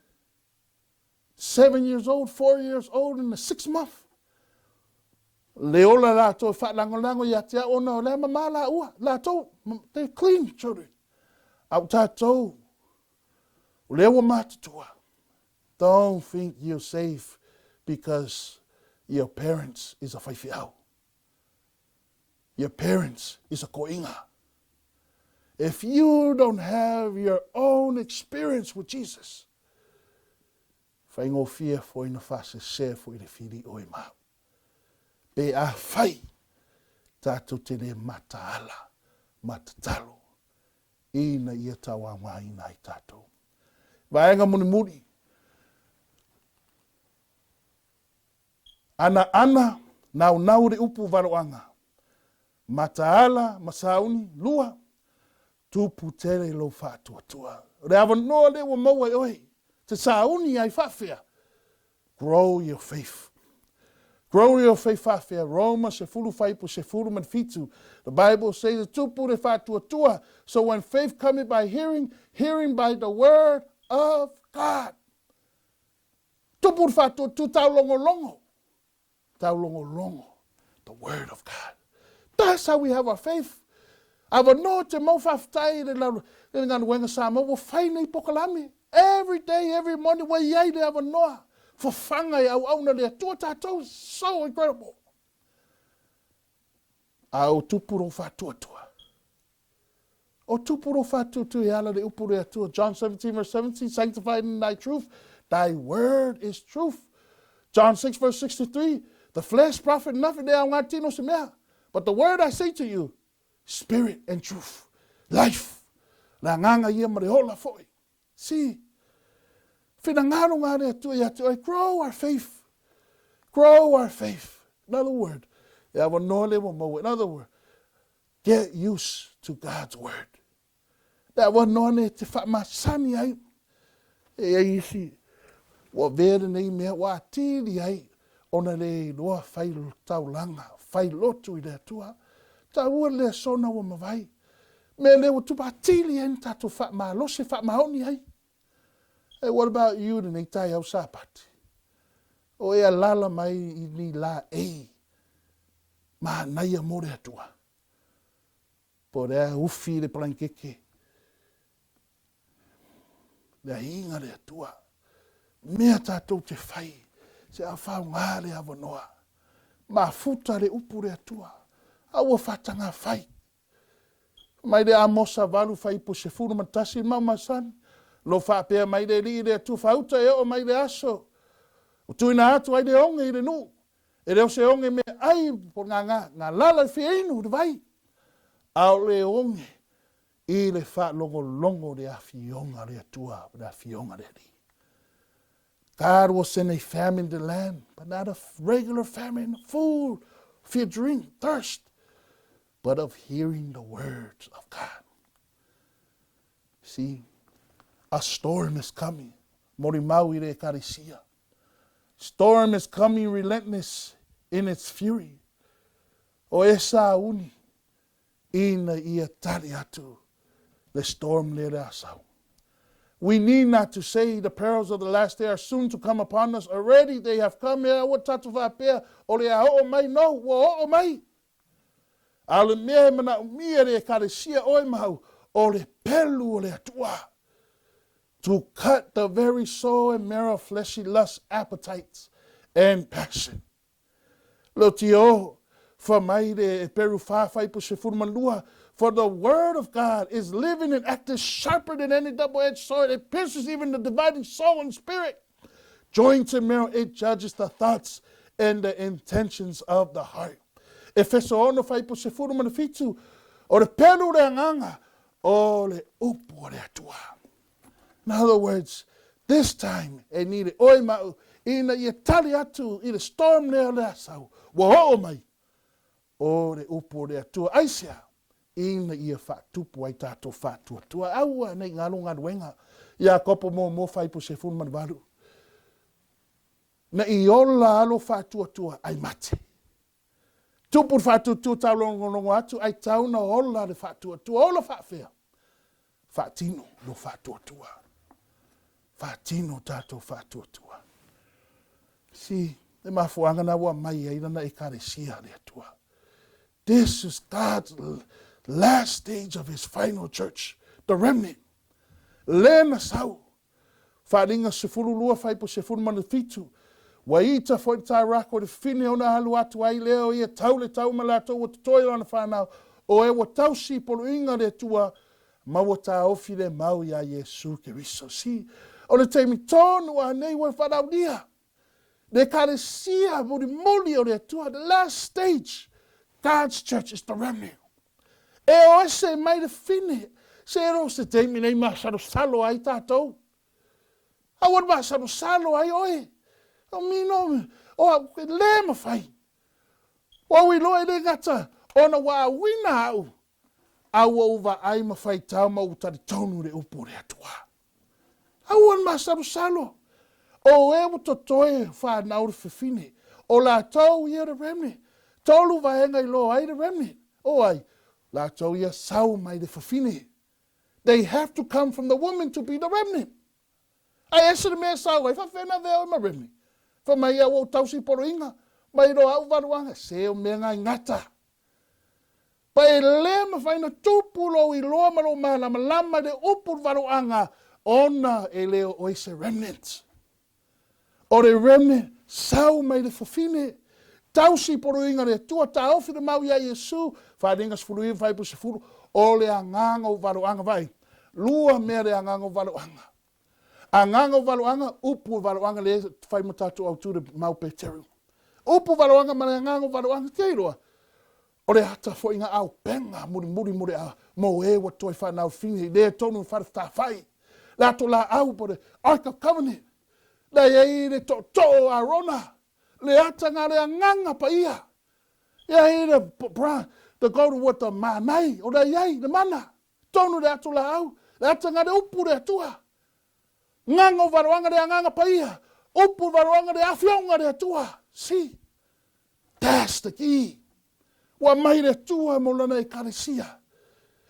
7 years old, 4 years old, and a 6 month. Le ola latou e faalagolago ia te au ona o le a mamā laua latou. They clean children. A o tatou o lea ua matutua. Don't think you're safe because your parents is a faifeau. Your parents is a koiga. If you don't have your own experience with Jesus, faigofie foi na faasesē foi le fili oe ma au. Pe afai tatou te le mataala ma tatalo ina ia tauaogaina ai tatou. Vaega mulimuli. Ana ana naunau le upu valoaga. Mataala ma sauni lua. Tupu tele lou faatuatua. O le avanoa lea ua maua e oe. Te sauni ai faafea. Grow your faith. Grow your faith faafea. Roma 10 fuaiupu 17. The Bible says, tupu le faatuatua. So when faith cometh by hearing, hearing by the word of God. Tupu le faatuatua taulogologo. Taulogologo. The word of God. That's how we have our faith. Avanoa te mau faafetai le le galuega Samoa ua fai nei polokalame. Every day, every morning, ua i ai le avanoa. Fafaga e auauna le Atua tatou. So incredible. A o tupu lou faatuatua. O tupu lou faatuatua e ala le upu le Atua. John 17 verse 17, "Sanctify in thy truth. Thy word is truth." John 6 verse 63, "The flesh profit nothing," le aoga tino se mea. "But the word I say to you, spirit and truth." Life. Le agaga ia ma le ola foi. See, finagalo ngā le Atua ia te oe. Grow our faith. Grow our faith. In other words, e avanoa le ua maua. In other words, get used to God's word. Le avanoa ne te faamasani ai. E ai isi, ua avea lenei mea ua atili ai ona le iloa fai taulaga, fai lotu i le Atua. Taua le aso na ua mavae. Mea lea ua tupu atili ai na tatou faamalosi faamaoni ai. Hey, what about you lenei taeao Sapati? O e alala mai i ni laei manaia mo le Atua. Po o le a ufi le palaikeke. Le aiga le Atua. Mea tatou te fai, se a faaaoga le avanoa. Mafuta le upu le Atua. A ua faataga fai. Mai le Amosa 8 fuaiupu 11 mau masani. Lo faapea mai le Alii le Atua faauta e oo mai le aso. O tuina atu ai le oge i le nuu. E le o se oge meaai po ngā ngā, ngā lala i fia inu le vai. A o le oge i le faalogologo le afioga le Atua, le afioga le Alii. God will send a famine to the land, but not a regular famine, food, fear, drink, thirst, but of hearing the words of God. See, a storm is coming. Morimau i le Ekalesia. Storm is coming, relentless in its fury. O e sauni ina ia tali atu le storm le le asau. We need not to say the perils of the last day are soon to come upon us. Already they have come. Ea ua tatou faapea o le a oo mai. No, ua oo mai. A o le mea e manaomia le Ekalesia oe ma au, o le pelu o le Atua. To cut the very soul and marrow of fleshy lust, appetites, and passion. Lo tio, fa mai le Eperu 4 fuaiupu 12, "For the word of God is living and active, sharper than any double-edged sword. It pierces even the dividing soul and spirit, joints and marrow. It judges the thoughts and the intentions of the heart." Efeso 6 fuaiupu 17, o le pelu le agaga, o le upu o le Atua. In other words, this time e ni le oe ma au, ina ia tali atu i le storm lea le asau, ua oo mai, o le upu o le Atua. Aisea, ina ia faatupu ai tatou faatuatua. Aua nei galo galuega. Iakopo 1 fuaiupu 18. Na i ola alo faatuatua ai mate. Tupu le faatuatua taulogologo atu ai tau na ola le faatuatua. Ola faafea. Faatino lo faatuatua. Faatino tatou faatuatua. See, le mafuaaga na ua aumai ai lana Ekalesia a le Atua. This is God's last stage of his final church, the remnant. Le na sau. Faaaliga 12 fuaiupu 17, Ua ita foi le tairako i le fine ona alu atu ai lea o ia tau le tau ma latou ua totoe lana fanau, o e ua tausi i poloiga a le Atua ma ua taofi le mau iā Iesu Keriso. See, o le taimi tonu a nei ua valaaulia le Ekalesia mulimuli o le Atua, the last stage, God's church is the remnant. E o ese mai le fine, se ero se taimi nei masalosalo ai tatou. Aua le masalosalo ai oe. O mino, o au, e le mawhai. Ua ou iloa e le gata ona ua auina au, a ua ou vaai ma faitau ma ou talitonu i le upu o le Atua. Aua le masalosalo. O e ua totoe whanau le fefine. O latou ia le remnant. Tolu vaega i loa ai le remnant. O ai, latou ia sau mai le fafine. They have to come from the woman to be the remnant. Ae ese le mea e sau ai, faafefea na avea oe ma remnant? Fai mai ia ua ou tausi i poloiga, mai loa au valuaga, se o mea na i gata. Pa e le mafai ona tupu lou iloa ma lou malamalama i le upu le valuaga ona e le o oe se remnant. O le remnant sau mai le fafine, tausi i poloiga le Atua, taofi le mau ia Iesu, Faaaliga 19 fuaiupu 10, o le agaga o valuaga vaai, lua mea le agaga o valuaga. Agaga o valoaga, upu o valoaga le fai ma tatou autu le mau Peteru. Upu valoaga ma le agaga o valoaga, te iloa, o le ata foi nga aupenga mulimuli mo le a mo e ua toe whanau fine i le tonu whare tawhai. Le ato la au po le Ark of Covenant. Le iai le to to o Arona. Le ata nga le agaga pa ia. Ia i le bra, the golden what the manai, o le iai, le mana. Tonu le ato laau, le ataga le upu le Atua. Ngaga o valoaga le agaga paia, upu valoaga le afioga le Atua. See, that's the key. Ua mai le Atua mo lana ekalesia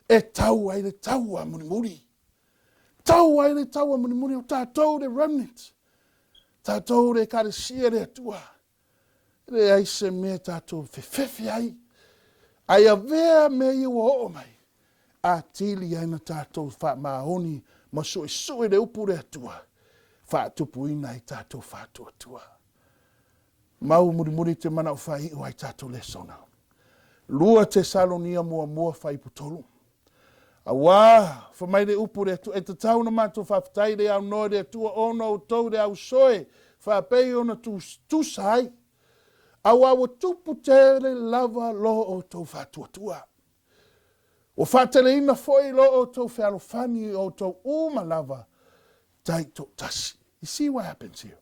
e tau ai le taua mulimuli. Tau ai le taua mulimuli o tatou le remnant. Tatou le ekalesia le Atua. E leai se mea tatou fefefe ai, ae avea mea ia ua oo mai, atili ai na tatou faamaoni ma suesue le upu le Atua, faatupuina ai tatou faatuatua. Mau mulimuli te manao faaiu ai tatou lesona. 2 Tesalonia muamua fuaiupu 3. Auā, fai mai le upu le Atua, e tatau ona matou faafetai i le aunoa i le Atua ona outou le ausoe faapei ona tusa ai, auā ua tupu tele lava lo outou faatuatua. Ua faateleina foi lo outou fealofani i outou uma lava taitoatasi. You see what happens here?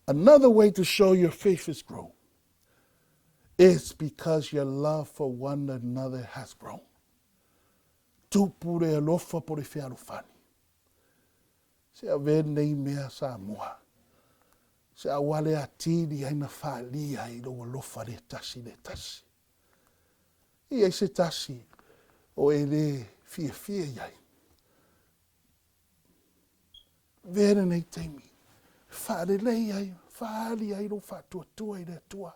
Another way to show your faith is grown is because your love for one another has grown. Tupu le alofa po le fealofani. Se ave nei mea Samoa. Se auale atili ai na whaalia i lou alofa le tasi le tasi. I ai se tasi o e le fiafia i ai. Avea lenei taimi e faalelei ai, faaali ai lou faatuatua i le Atua.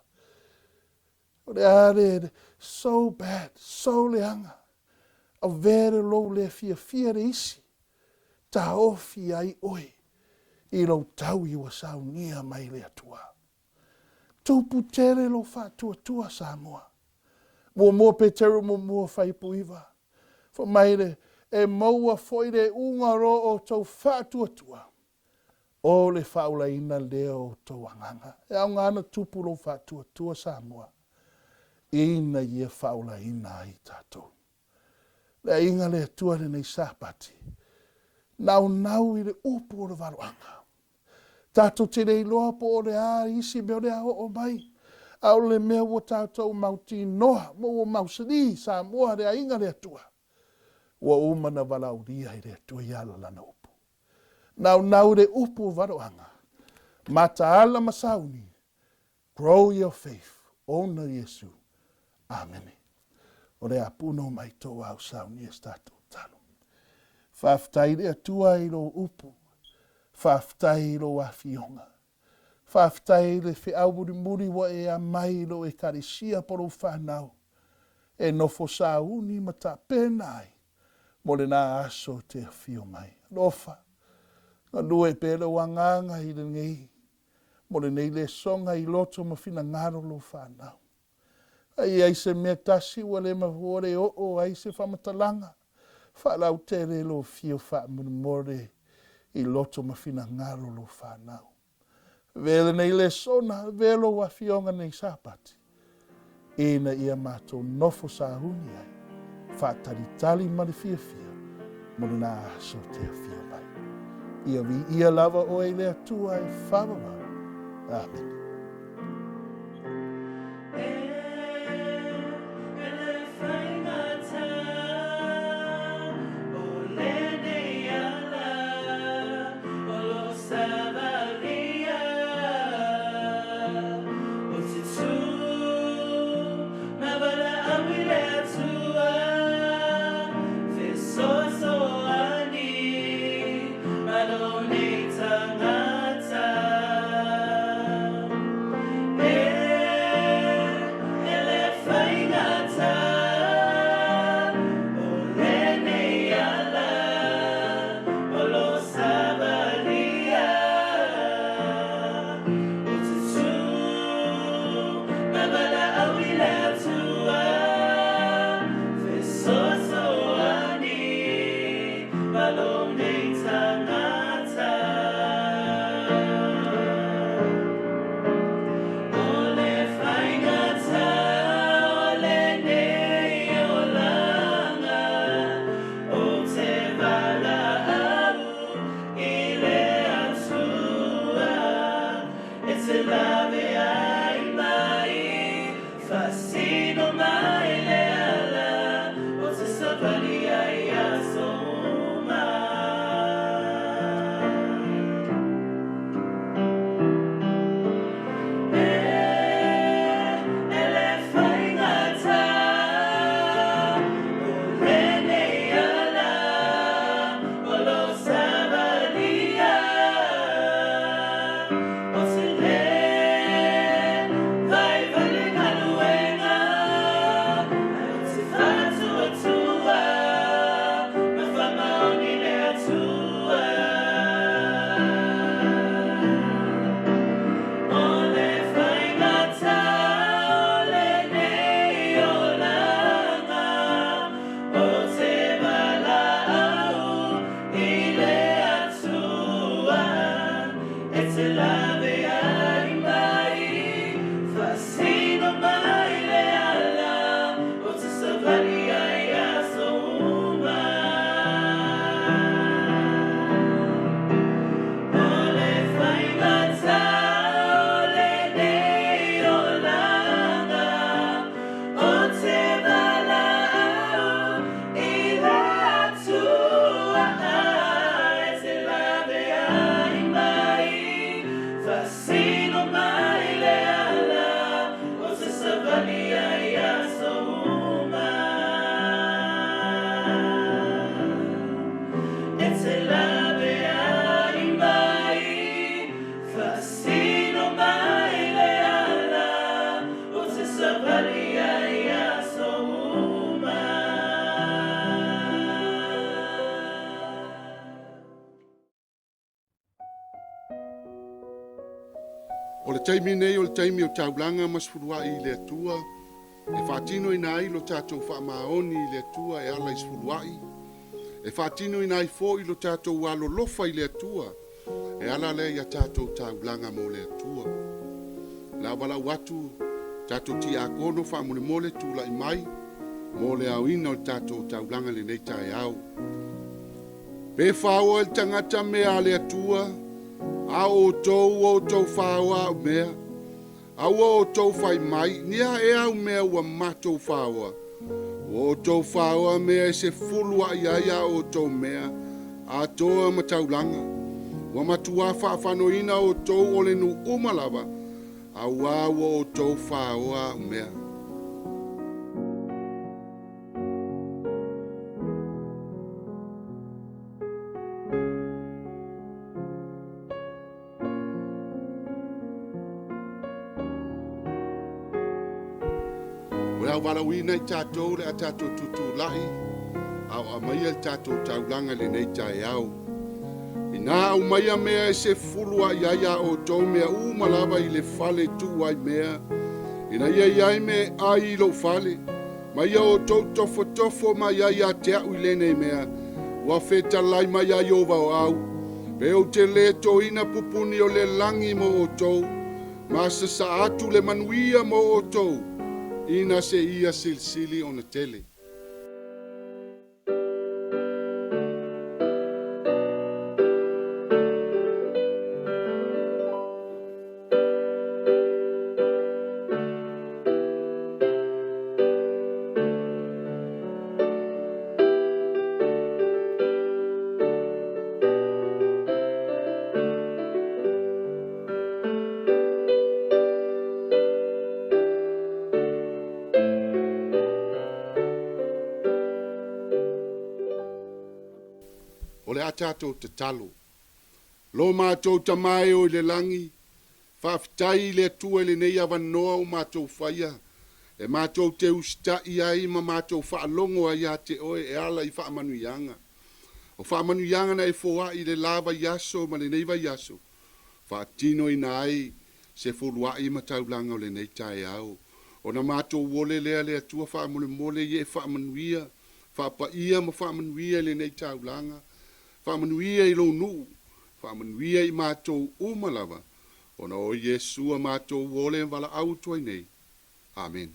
O le a le, so bad, so leaga. Avea le lou le fiafia le isi, taofi ai oe i lou taui ua saunia mai le Atua. Tupu tele lou faatuatua, Samoa. Muamua Peteru muamua fuaiupu 9. Fai mai le, e maua foi le uga o lo outou faatuatua, o le faaulaina lea o outou agaga. E aoga ona tupu lou faatuatua, Samoa, ina ia faaulaina ai tatou. Le aiga le Atua lenei Sapati, naunau i le upu o le valoaga. Tatou te le iloa po o le a isi mea o le a oo mai, a o le mea ua tatou mautinoa ma ua mausali Samoa le aiga le Atua, ua uma na valaaulia e le Atua i ala lana upu. Naunau i le upu o valoaga, mataala ma sauni, Grow your faith, ona Iesu. Amene. O le a puno mai tou au saunia se tatou talo. Faafetai i le Atua i lou upu. Faafetai i lou afioga. Faafetai i le feau mulimuli ua e amai i lou Ekalesia po lou whanau e nofo sauni ma tapena ai mo lena aso te afio mai. Alofa, galue pea lou agaga i lenei mo lenei lesoga i loto ma finagalo lou whanau. A i ai se mea tasi ua le ua le oo ai se faamatalaga, faalautele lou afio faamolemole i loto ma finagalo lou fanau. Avea lenei lesona, avea lou afioga nei Sapati, ina ia matou nofo sauni ai, faatalitali ma le fiafia mo lena aso te afio mai. Ia viia lava oe i le Atua e faavavau. Amene. O le taimi nei o le taimi o taulaga ma sefuluai i le Atua e faatinoina ai lo tatou faamaoni i le Atua e ala i sefuluai, e faatinoina ai foi lo tatou alolofa i le Atua e ala lea ia tatou taulaga mo le Atua. O le a valaau atu tatou tiakono faamolemole tulai mai mo le aoina o le tatou taulaga i lenei taeao. Pe faoa e le tagata mea a le Atua, a o outou ua outou faoa au mea, a ua outou fai mai, ni a ea au mea ua matou faoa? Ua outou faoa mea e sefuluai ai a outou mea atoa ma taulaga. Ua matuā faafanoina outou o le nuu uma lava, auā ua outou faoa au mea. le a ou valaauina i tatou o le a tatou tutulai a o aumaia le tatou taulaga i lenei taeao. Inā aumaia mea e sefuluaʻi ai a outou mea uma lava i le fale e tuu ai mea, ina ia i ai mea e ai i lou fale, ma ia outou tofotofo mai ai ia te aʻu i lenei mea, ua fetalai mai ai Ieova o au, pe ou te lē toina pupuni o le lagi mo outou, ma sasaa atu le manuia mo outou, ina se ia silisili ona tele. O le a tatou tatalo. Lo matou Tama e o i le lagi, faafetai i le Atua i lenei avanoa ua matou faia, e matou te usitaʻi ai ma matou faalogo ai ia te Oe e ala i faamanuiaga. O faamanuiaga na e foaʻi i le la vaiaso ma lenei vaiaso, faatinoina ai se fuluaʻi ma taulaga o lenei taeao. Ona matou ole lea le Atua faamolemole ia e faamanuia, faapaia ma faamanuia i lenei taulaga, faamanuia i lou nuu, faamanuia i matou uma lava, ona o Iesu a matou ole valaau atu ai nei. Amene.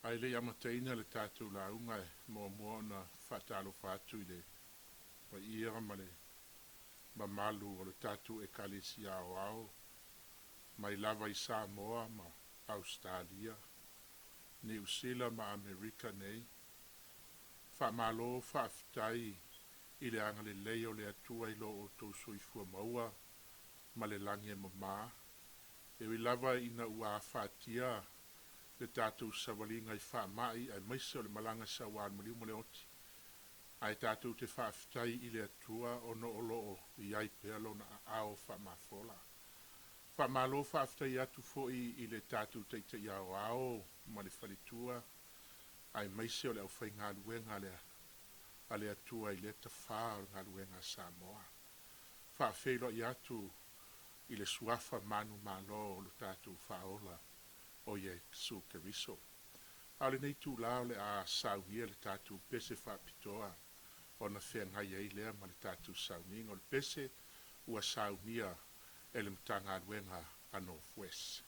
Ae le i amataina le tatou lauga e muamua ona faatalofa atu i le paia ma le mamalu o le tatou Ekalesia Aoao mai lava i Samoa ma Ausetalia, Niu Sila ma Amerika nei. Faamalo faafetai i le agalelei o le Atua i lo outou soifua maua ma le lagi e mama. E ui lava ina ua afatia le tatou savaliga i faamai aemaise o le malaga saua a le maliu ma le oti, ae tatou te faafetai i le Atua ona o lo o i ai pea Lona aao faamafola. Faamalo faafetai atu foi i le tatou Taitai Aoao ma le faletua aemaise o le aufaigaluega a le a le Atua i lea tafa o le galuega a Samoa. Faafeiloai atu i le Suafa manumalo o lo tatou Faaola o Iesu Keriso. A o lenei itula o le a saunia le tatou pese faapitoa ona feagai ai lea ma le tatou sauniga. O le pese ua saunia e le Matagaluega a North West.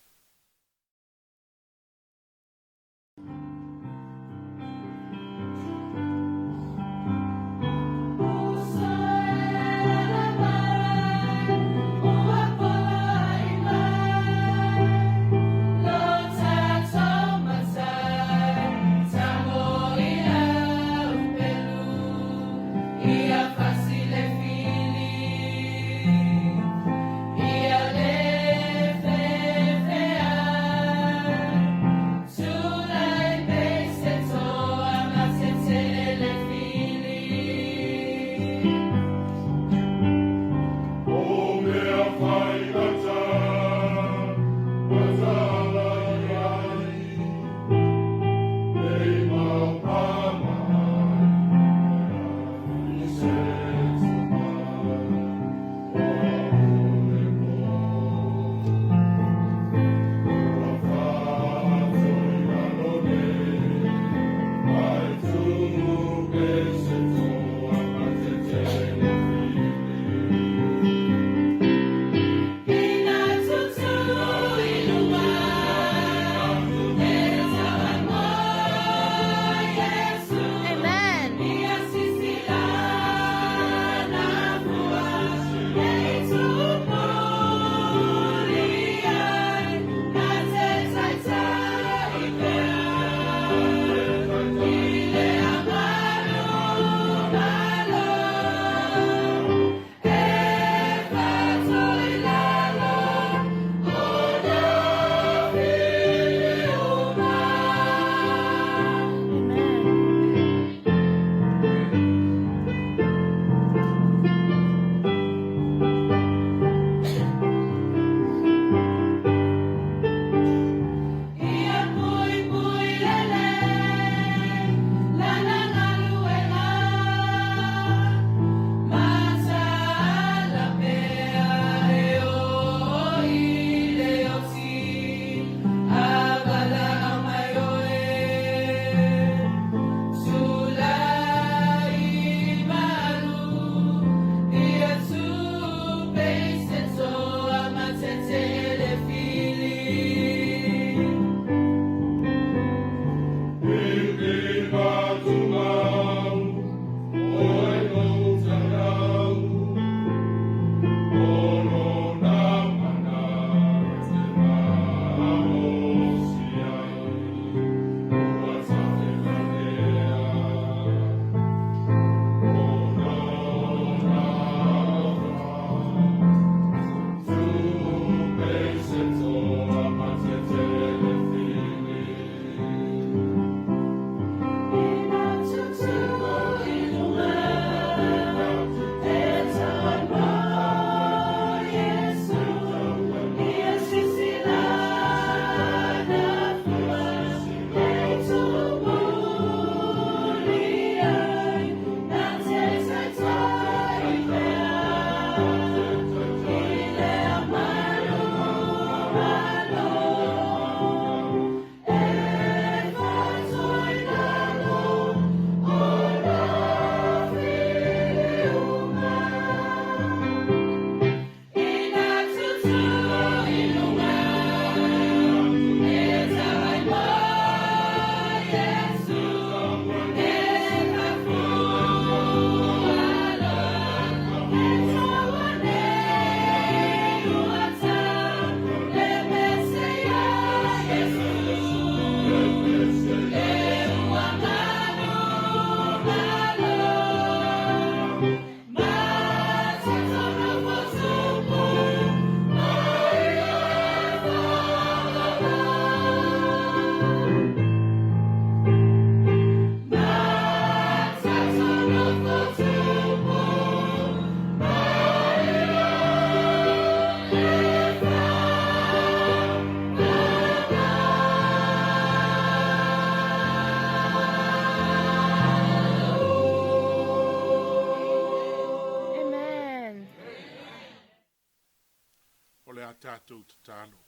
tatou tatalo.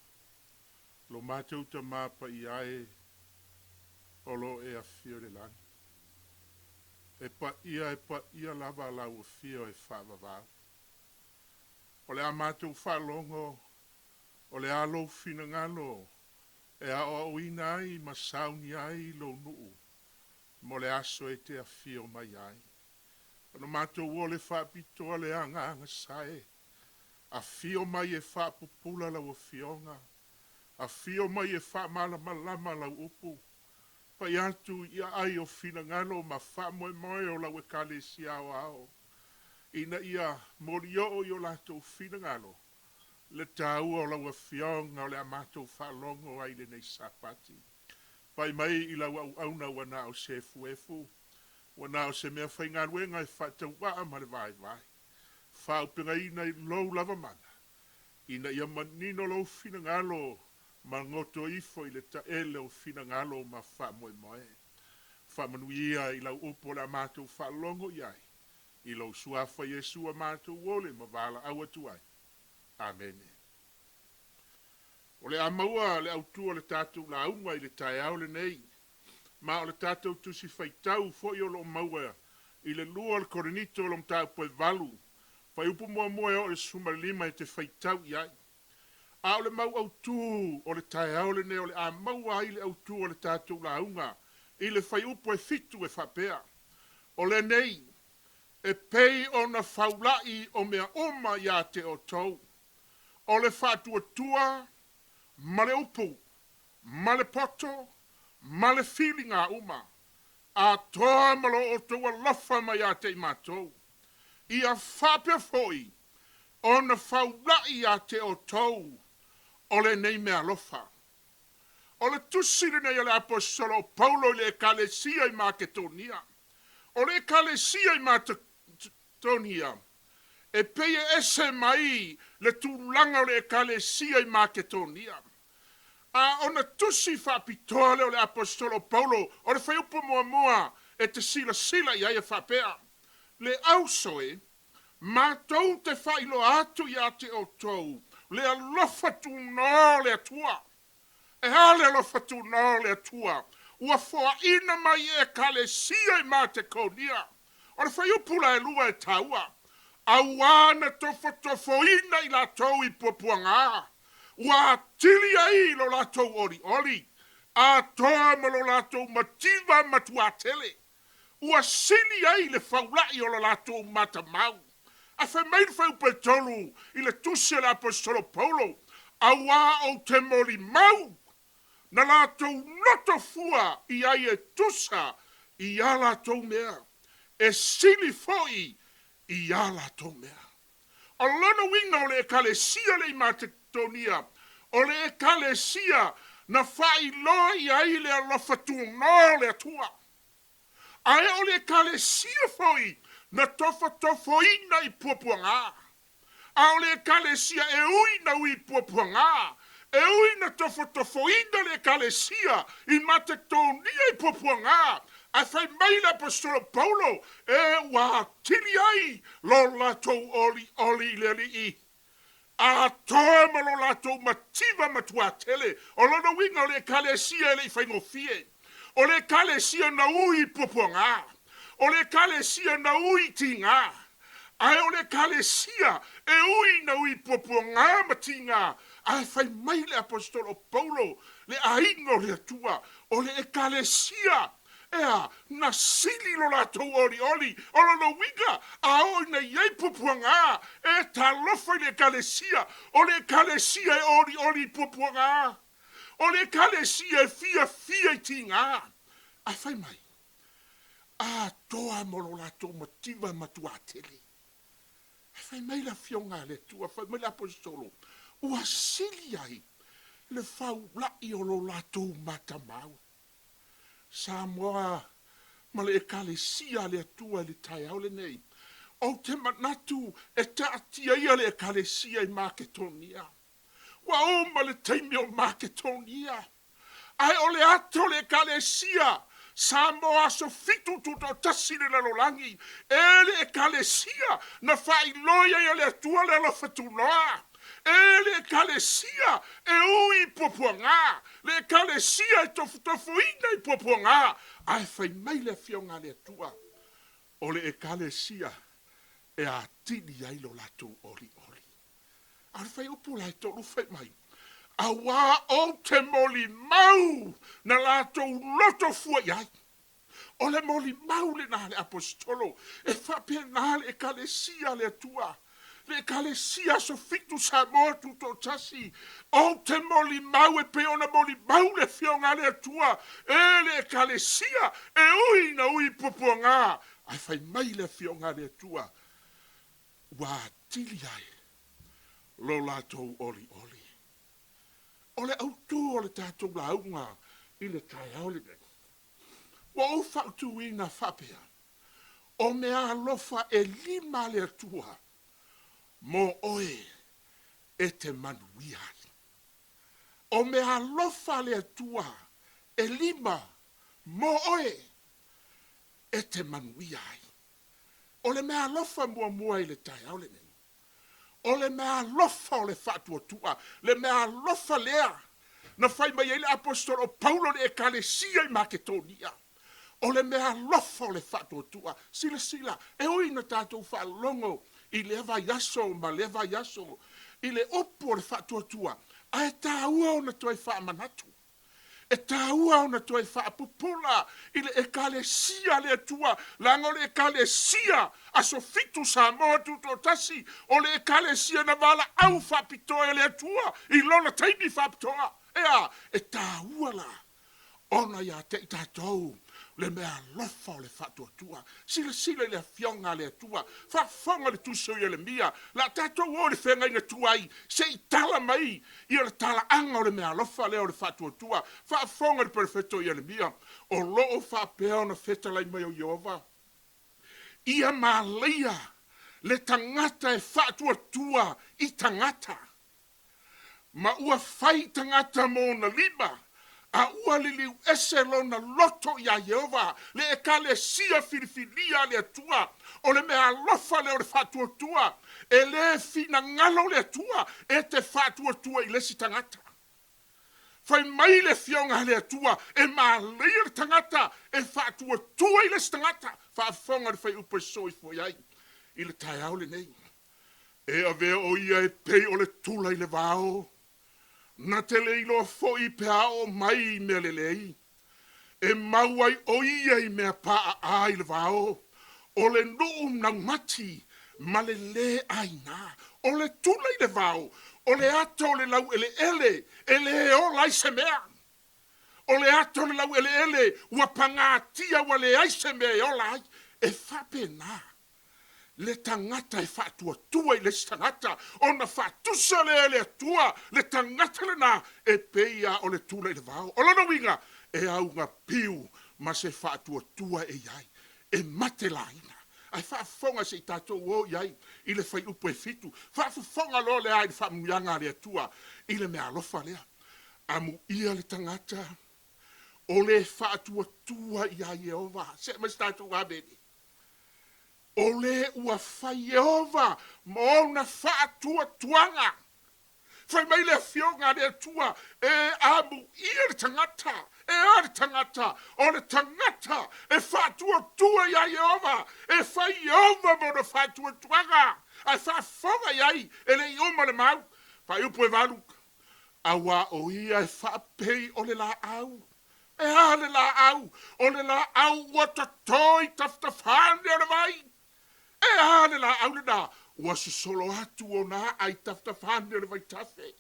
Lo matou Tama Paia e, o lo o e afio i le lagi. E paia, e paia lava lau afio e faavavau. O le a matou faalogo, o le a lou finagalo e aoaoina ai ma saunia ai lou nuu mo le aso e te afio mai ai. Ona matou ole faapitoa le agaga sae, afio mai e faapupula lau afioga, afio mai e faamalamalama lau upu, pai atu i aai o finagalo ma faamoemoe o lau Ekalesia aoao, ina ia molioo i o latou finagalo le taua o lau Afioga o le a matou faalogo ai i lenei Sapati. Pai mai i lau auauna ua na o se efuefu, ua na o se meafaigaluega e faatauvaa ma le vaivai. Faaaupegaina i lou lava mana, ina ia manino lou finagalo ma goto ifo i le taele o finagalo ma faamoemoe. Faamanuia i lau upu o le a matou faalogo i ai, i lou Suafa Iesu a matou ole ma valaau atu ai. Amene. O le a maua le autu o le tatou lauga i le taeao lenei, ma o le tatou tusi faitau foi o lo o maua i le 2 o le Korinito lo mataupu e 8, fuaiupu muamua e oo i le 15 e te faitau i ai. A o le mau autu o le taeao lenei o le a maua ai le autu o le tatou lauga i le fuaiupu e 7 e faapea, O lenei, e pei ona faula'i o mea uma ia te outou, o le faatuatua ma le upu, ma le poto, ma le filiga uma, atoa ma lo outou alofa mai ia te i matou, ia faapea foi ona faula'i ia te outou o lenei meaalofa. O le tusi lenei a le Aposetolo o Paulo i le Ekalesia i Maketonia. O le Ekalesia i Maketonia e pei e ese mai le tulaga o le Ekalesia i Maketonia. A ona tusi faapitoa lea o le Aposetolo o Paulo, o le fuaiupu muamua e te silasila i ai e faapea, Le auso e, matou te faailoa atu ia te outou le alofa tunoa o le Atua. E a le alofa tunoa o le Atua ua foaina mai i Ekalesia i Matekonia? O le fuaiupu la e lua e taua, auā na tofotofoina i latou i puapuaga, ua atili ai lo latou olioli, atoa ma lo latou mativa matuatele, ua sili ai le faula'i o lo latou matamau. Ae fai mai le fuaiupu e 3 i le tusi a le Aposetolo Paulo, Auā ou te molimau, na latou loto fua i ai e tusa i a latou mea, e sili foi i a latou mea. O lona uiga o le Ekalesia le i Matetonia, o le Ekalesia na faailoa i ai le alofa tunoa o le Atua. Ae o le Ekalesia foi na tofotofoina i puapuaga. A o le Ekalesia e ui na ui i puapuaga, e ui na tofotofoina le Ekalesia i Matetonia i puapuaga, ae fai mai le Aposetolo Paulo, e ua atili ai lo latou olioli i le Alii, atoa ma lo latou mativa matuatele. O lona uiga o le Ekalesia e le i faigofie. O le Ekalesia na ui i puapuaga. O le Ekalesia na ui i tiga. Ae o le Ekalesia e ui na ui i puapuaga ma tiga. Ae fai mai le Aposetolo o Paulo, le aiga o le Atua, o le Ekalesia E a, na sili lo latou olioli, o lona uiga, a oo ina i ai puapuaga, e talofa i le Ekalesia, o le Ekalesia e olioli i puapuaga, o le Ekalesia e fiafia i tiga. Ae fai mai, atoa mo lo latou mativa matuatele. Ae fai mai le Afioga a le Atua, fai mai le Aposetolo, ua sili ai le faula'i o lo latou matamau. Samoa ma le Ekalesia a le Atua i le taeao lenei. Ou te manatu e taatia ia le Ekalesia i Maketonia. Ua uma le taimi o Maketonia. Ae o le ato o le Ekalesia Samoa aso 7 tutoatasi le lalolagi, e le Ekalesia na faailoa i ai e le Atua le alofa tunoa. E le Ekalesia e ui i puapuagā, le Ekalesia e tofutofuina i puapuagā, ae fai mai le Afioga a le Atua, o le Ekalesia e atili ai lo latou olioli. A o le fuaiupu la e tolu fai mai, Auā ou te molimau na latou loto fua i ai. O le molimau lena a le Aposetolo, e faapena le Ekalesia a le Atua, le Ekalesia Aso Fitu Samoa Tutoatasi, ou te molimau e pei ona molimau le Afioga a le Atua, e le Ekalesia, e ui ina ui i puapuaga, ae fai mai le Afioga a le Atua, ua atili ai lo latou olioli. O le autu o le tatou lauga i le taeao lenei, Ua ou fautuina faapea, O meaalofa e lima a le Atua mo oe e te manuia ai. O meaalofa a le Atua e lima mo oe e te manuia ai. O le meaalofa muamua i le taeao lenei, O le meaalofa o le faatuatua, le meaalofa lea na fai mai ai le Aposetolo o Paulo i le Ekalesia i Maketonia. O le meaalofa o le faatuatua. Silasila, e ui ina tatou faalogo i lea vaiaso ma lea vaiaso i le upu o le faatuatua, ae taua ona toe faamanatu. E taua ona toe faapupula i le Ekalesia a le Atua, leaga o le Ekalesia Aso Fitu Samoa Tutoatasi, o le Ekalesia na valaau faapitoa e le Atua i lona taimi faapitoa. E a? E taua la ona ia te i tatou le meaalofa o le faatuatua. Silasila i le Afioga a le Atua, faafofoga i le Tusi o Ieremia, o le a tatou o i le feagaiga tuai, se i tala mai ia le talaaga o le meaalofa lea o le faatuatua. Faafofoga i le Perofeta o Ieremia, o lo o faapea ona fetalai mai o Ieova, Ia māleia le tagata e faatuatua i tagata. Ma ua fai tagata mo ona lima, a ua liliu ese lona loto iā Ieova, le Ekalesia filifilia a le Atua. O le meaalofa lea o le faatuatua. E le finagalo le Atua e te faatuatua i le isi tagata. Fai mai le Afioga a le Atua, e māleia le tagata e faatuatua i le isi tagata. Faafofoga le fuaiupu e soifua i ai i le taeao lenei. E avea ʻo ia e pei o le tula i le vao, na te le iloa foi pe a oo mai i mea lelei. E mau ai ʻo ia i mea paʻaʻā i le vao, o le nuʻu naumati ma le lē ʻāina. O le tula i le vao, o le ata o le lauʻeleʻele e lē ola ai se mea. O le ata o le lauʻeleʻele ua pagatia ua leai se mea e ola ai. E faapena le tagata e faatuatua i le isi tagata, ona faatusa lea e le Atua le tagata lena e pei lava o le tula i le vao. O lona uiga, e augapiu ma se faatuatua e i ai, e mate laina. Ae faafofoga se i tatou o i ai i le fuaiupu e fitu. Faafofoga loa lea i le faamanuiaga a le Atua i le meaalofa lea. Amuia le tagata o le faatuatua iā Ieova. See mai se tatou Amene. O le ua fai Ieova ma ona faatuatuaga. Fai mai le Afioga a le Atua, E amuia le tagata, e a le tagata, o le tagata e faatuatua iā Ieova, e fai Ieova ma ona faatuatuaga, ae faafofoga i ai e le i uma le mau. Fuaiupu e valu, Auā o ia e faapei o le lāʻau. E a le lāʻau? O le lāʻau ua totō i tafatafa ane o le vai. E a le lāʻau lenā? Ua sosolo atu ona aʻa i tafatafa ane o le vaitafe.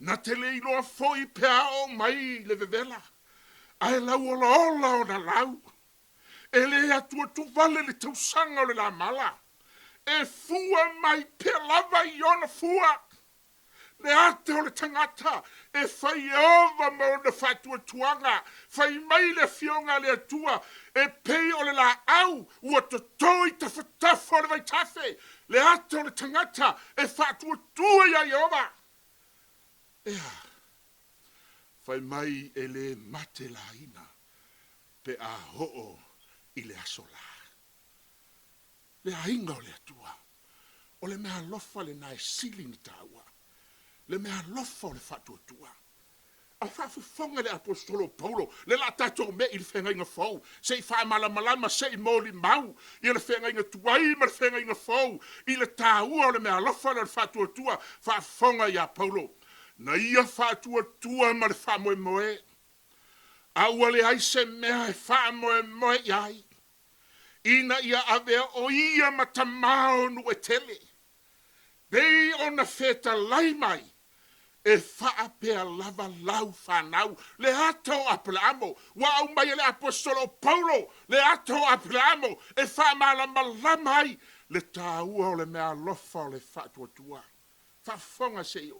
Na te le iloa foi pe a oo mai le vevela, ae lauolaola ona lau. E le atuatu wale le tausaga o le lāmala. E fua mai pea lava i ona fua. Le ata o le tagata e fai Ieova ma ona faatuatuaga, fai mai le Afioga a le Atua, e pei o le lāʻau ua totō i tafatafa o le vaitafe, le ata o le tagata e faatuatua iā Ieova. Ea, fai mai e lē mate laina pe a oo i le aso lā. Le aiga o le Atua, o le meaalofa lenā e sili ona taua. Le meaalofa o le faatuatua. A faafofoga le Aposetolo o Paulo, le la tatou me'i i le feagaiga fou, se i faamalamalama, se i molimau ia le feagaiga tuai ma le feagaiga fou i le taua o le meaalofa lea o le faatuatua, faafofoga ia Paulo, na ia faatuatua ma le faamoemoe, a ua leai se mea e faamoemoe i ai, ina ia avea o ia ma tamā o nuu e tele, pei ona fetalai mai, e faapea lava lau fanau, le ata o Aperaamo. Ua aumai e le Aposetolo o Paulo le ata o Aperaamo e faamalamalama ai le taua o le meaalofa o le faatuatua. Faafofoga se i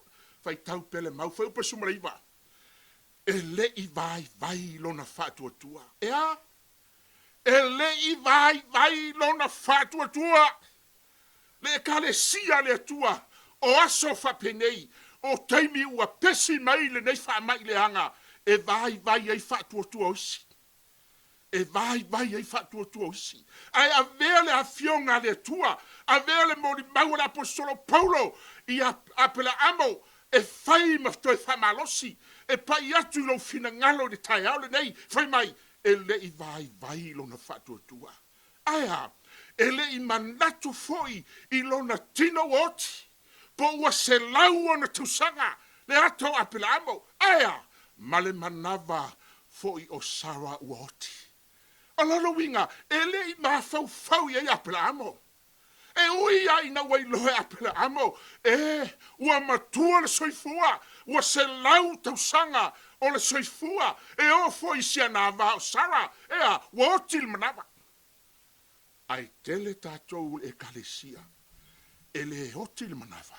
faitau pea le mau, Fuaiupu 19, E le i vaivai lona faatuatua. E a? E le i vaivai lona faatuatua. Le Ekalesia a le Atua, o aso faapenei, o taimi ua pesi mai lenei faamai leaga e vaivai ai faatuatua o isi. E vaivai ai faatuatua o isi. Ae avea le Afioga a le Atua, avea le molimau a le Aposetolo Paulo i Aperaamo e fai ma toe faamalosi, e pai atu i lou finagalo i le taeao lenei, fai mai, e le i vaivai lona faatuatua. Ae a? E le i manatu foi i lona tino ua oti, po ua 100 ona tausaga le ata o Aperaamo. Ae a? Ma le manava foi o Sara ua oti. O lona uiga, e le i mafaufau i ai Aperaamo. E ui lava ina ua iloa e Aperaamo, e, ua matua le soifua, ua 100 tausaga o le soifua, e oo foi i si ana ava o Sara, e a, ua oti le manava. Ae tele tatou i le Ekalesia e le oti le manava,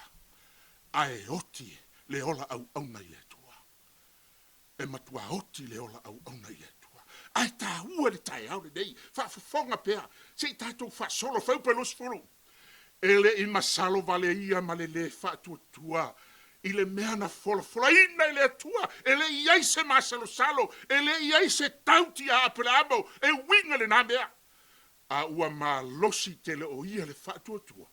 ae oti le ola auauna i le Atua. E matua oti le ola auauna i le Atua. Ae taua le taeao lenei, faafofoga pea, se i tatou faasolo, Fuaiupu 20. E le i masalo vale ia ma le lē faatuatua i le mea na folafolaina e le Atua, e le i ai se masalosalo, e le i ai se tauti a Aperaamo e uiga lenā mea, a ua malosi tele o ia le faatuatua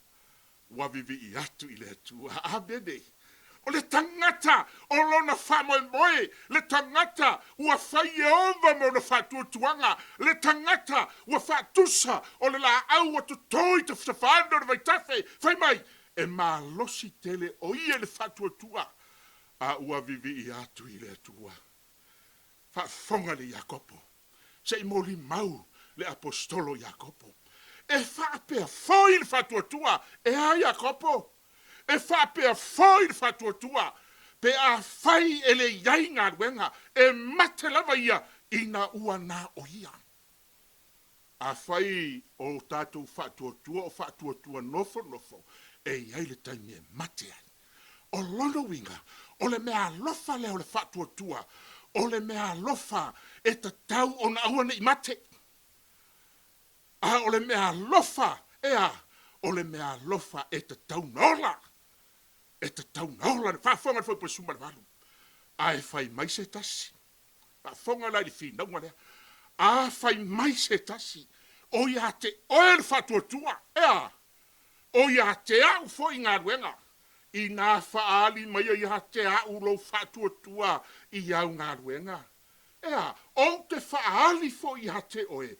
ua vivii atu i le Atua. Amene. O le tagata o lona faamoemoe, le tagata ua fai Ieova ma ona faatuatuaga, le tagata ua faatusa o le laau ua toto i tafatafaana o le vaitafe, fai mai, e malosi tele o ia i le faatuatua, a ua vivii atu i le Atua. Faafofoga le Iakopo, se i molimau le Aposetolo Iakopo. E faapea foi le faatuatua, e a Iakopo? E faapea foi le faatuatua, pe afai e le i ai galuega, e mate lava ia ina ua na o ia. Afai o tatou faatuatua o faatuatua nofonofo, e i ai le taimi e mate ai. O lona uiga, o le meaalofa lea o le faatuatua, o le meaalofa e tatau ona aua ne i mate. A o le meaalofa, e a? O le meaalofa e tatau ona ola. E tatau ona ola. Le faafofoga le Fuaiupu 18. Ae fai mai se tasi. Faafofoga la i le finauga lea. A fai mai se tasi, o ia te oe le faatuatua, e a? O ia te au foi galuega. Inā faaali mai ia te au lou faatuatua i au galuega, e a? Ou te faaali foi ia te oe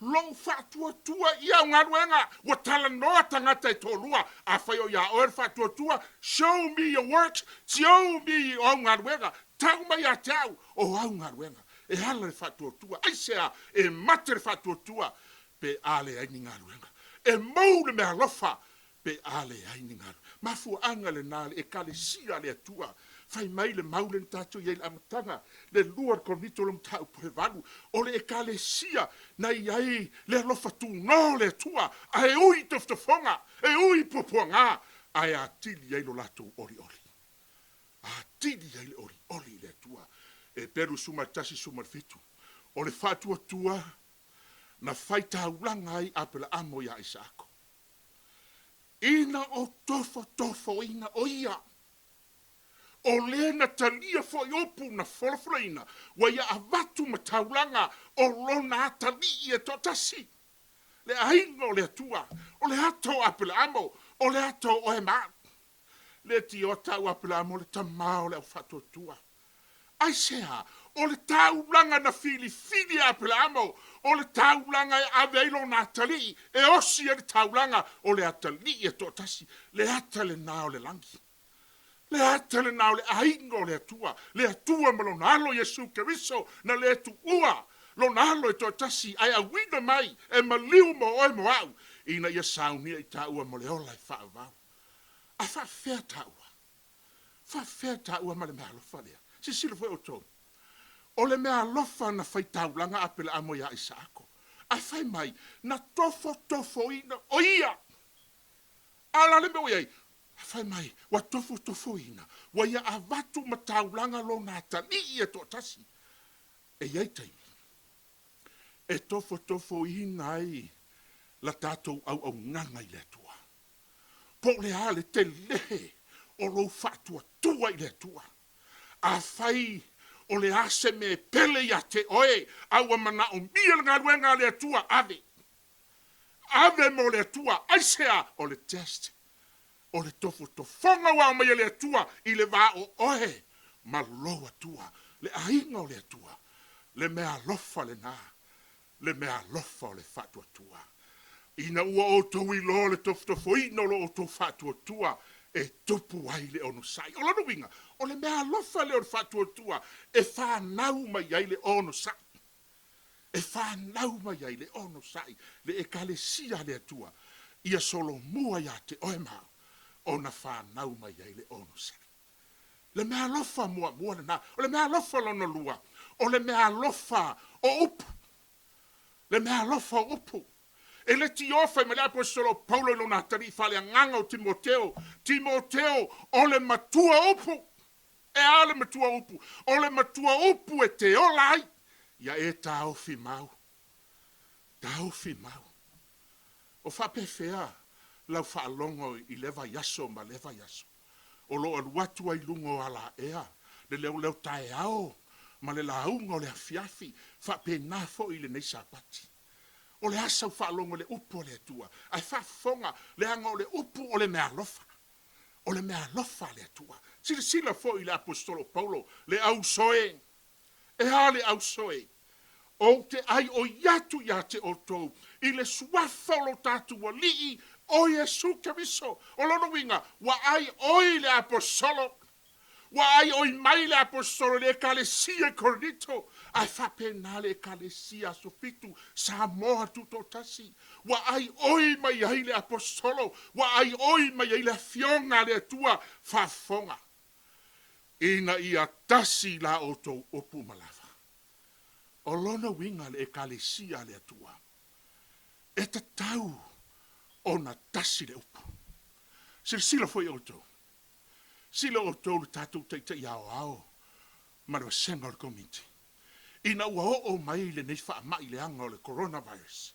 lou faatuatua i au galuega. Ua talanoa tagata e toalua, afai o ia oe le faatuatua, show me your works, show me o au galuega, tau mai ia te au o au galuega. E ala le faatuatua. Aisea e mate le faatuatua pe a leai ni galuega? E mou le meaalofa pe a leai ni galuega. Mafuaaga lena le Ekalesia a le Atua. Fai mai le mau lea na tatou i ai i le amataga, le 2 o le Korinito le mataupu e 8, o le Ekalesia na i ai le alofa tunoa o le Atua, ae ui i tofotofoga, e ui i puapuaga, ae atili ai lo latou olioli. Atili ai le olioli i le Atua. Eperu 11, 17. O le faatuatua na fai taulaga ai Aperaamo iā Isaako. Ina o tofotofoina o ia. O le na talia foi upu na folafolaina, ua ia avatu ma taulaga o lona atalii e toatasi. Le aiga o le Atua, o le ata o Aperaamo, o le ata o oe ma au. Leitioa tau Apelamo le tama o le au faatuatua. Aisea? O le taulaga na filifili e Apelamo, o le taulaga e ave ai lona atalii, e osi ai le taulaga, o le atalii e toatasi, le ata lena o le lagi. Le ata lena o le aiga o le Atua, le Atua ma Lona Alo Iesu Keriso, na le tuua Lona Alo e toatasi, ae auina mai e maliu mo oe mo au, ina ia saunia i taua mo le ola e faavavau. A faafefea taua? Faafefea taua ma le meaalofa lea? Silasila foi outou, o le meaalofa na faitaulaga Apelaamo ia Isaako, ae fai mai, na tofotofoina o ia. A o le a le mea ua i ai? Fai mai, ua tofotofoina, ua ia avatu ma taulaga lona atalii e toatasi. E i ai taimi e tofotofoina ai la tatou auaunaga i le Atua. Po o le a le tele o lou faatuatua i le Atua. Afai o le a se mea e pele ia te oe, a ua manaomia le galuega a le Atua, ave. Ave mo le Atua. Aisea? O le test. O le tofotofoga ua aumai e le Atua i le va o oe ma lou Atua, le aiga o le Atua, le meaalofa lena, le meaalofa o le faatuatua. Ina ua outou iloa le tofotofoina o lo outou faatuatua, e tupu ai le onosai. O lona uiga, o le meaalofa lea o le faatuatua e fanau mai ai le onosai. E fanau mai ai le onosai le Ekalesia a le Atua, ia solomua ia te oe ma au, ona fanau mai ai le onosai. Le meaalofa muamua lena. O le meaalofa lona lua, o le meaalofa o upu. Le meaalofa o upu. E le tiofa mai le aposetolo o Paulo i lona atalii faaleagaga o Timoteo, Timoteo, o le matua upu. E a le matua upu? O le matua upu e te ola ai, ia e taofi mau. Taofi mau. O faapefea lau faalogo i lea vaiaso ma lea vaiaso? O lo o alu atu ai i luga o alaea le leoleo taeao ma le lauga o le afiafi, faapena foi i lenei Sapati. O le a sau faalogo i le upu a le Atua, ae faafofoga, leaga o le upu o le meaalofa. O le meaalofa a le Atua. Silasila foi i le Aposetolo o Paulo, le ausoe. E a le ausoe? Ou te ai oi atu ia te outou i le suafa o lo tatou Alii o Iesu Keriso. O lona uiga, ua ai oi le Aposetolo. Ua ai oi mai le Aposetolo i le Ekalesia i Korinito, ae faapena le Ekalesia Aso Fitu Samoa Tutoatasi. Ua ai oi mai ai le Aposetolo, ua ai oi mai ai le Afioga a le Atua faafofoga, ina ia tasi la outou upu uma lava. O lona uiga le Ekalesia a le Atua, e tatau ona tasi le upu. Silasila foi outou, sila outou le tatou Taitai Aoao ma le vasega o le Komiti, ina ua oo mai lenei faamai leaga o le coronavirus,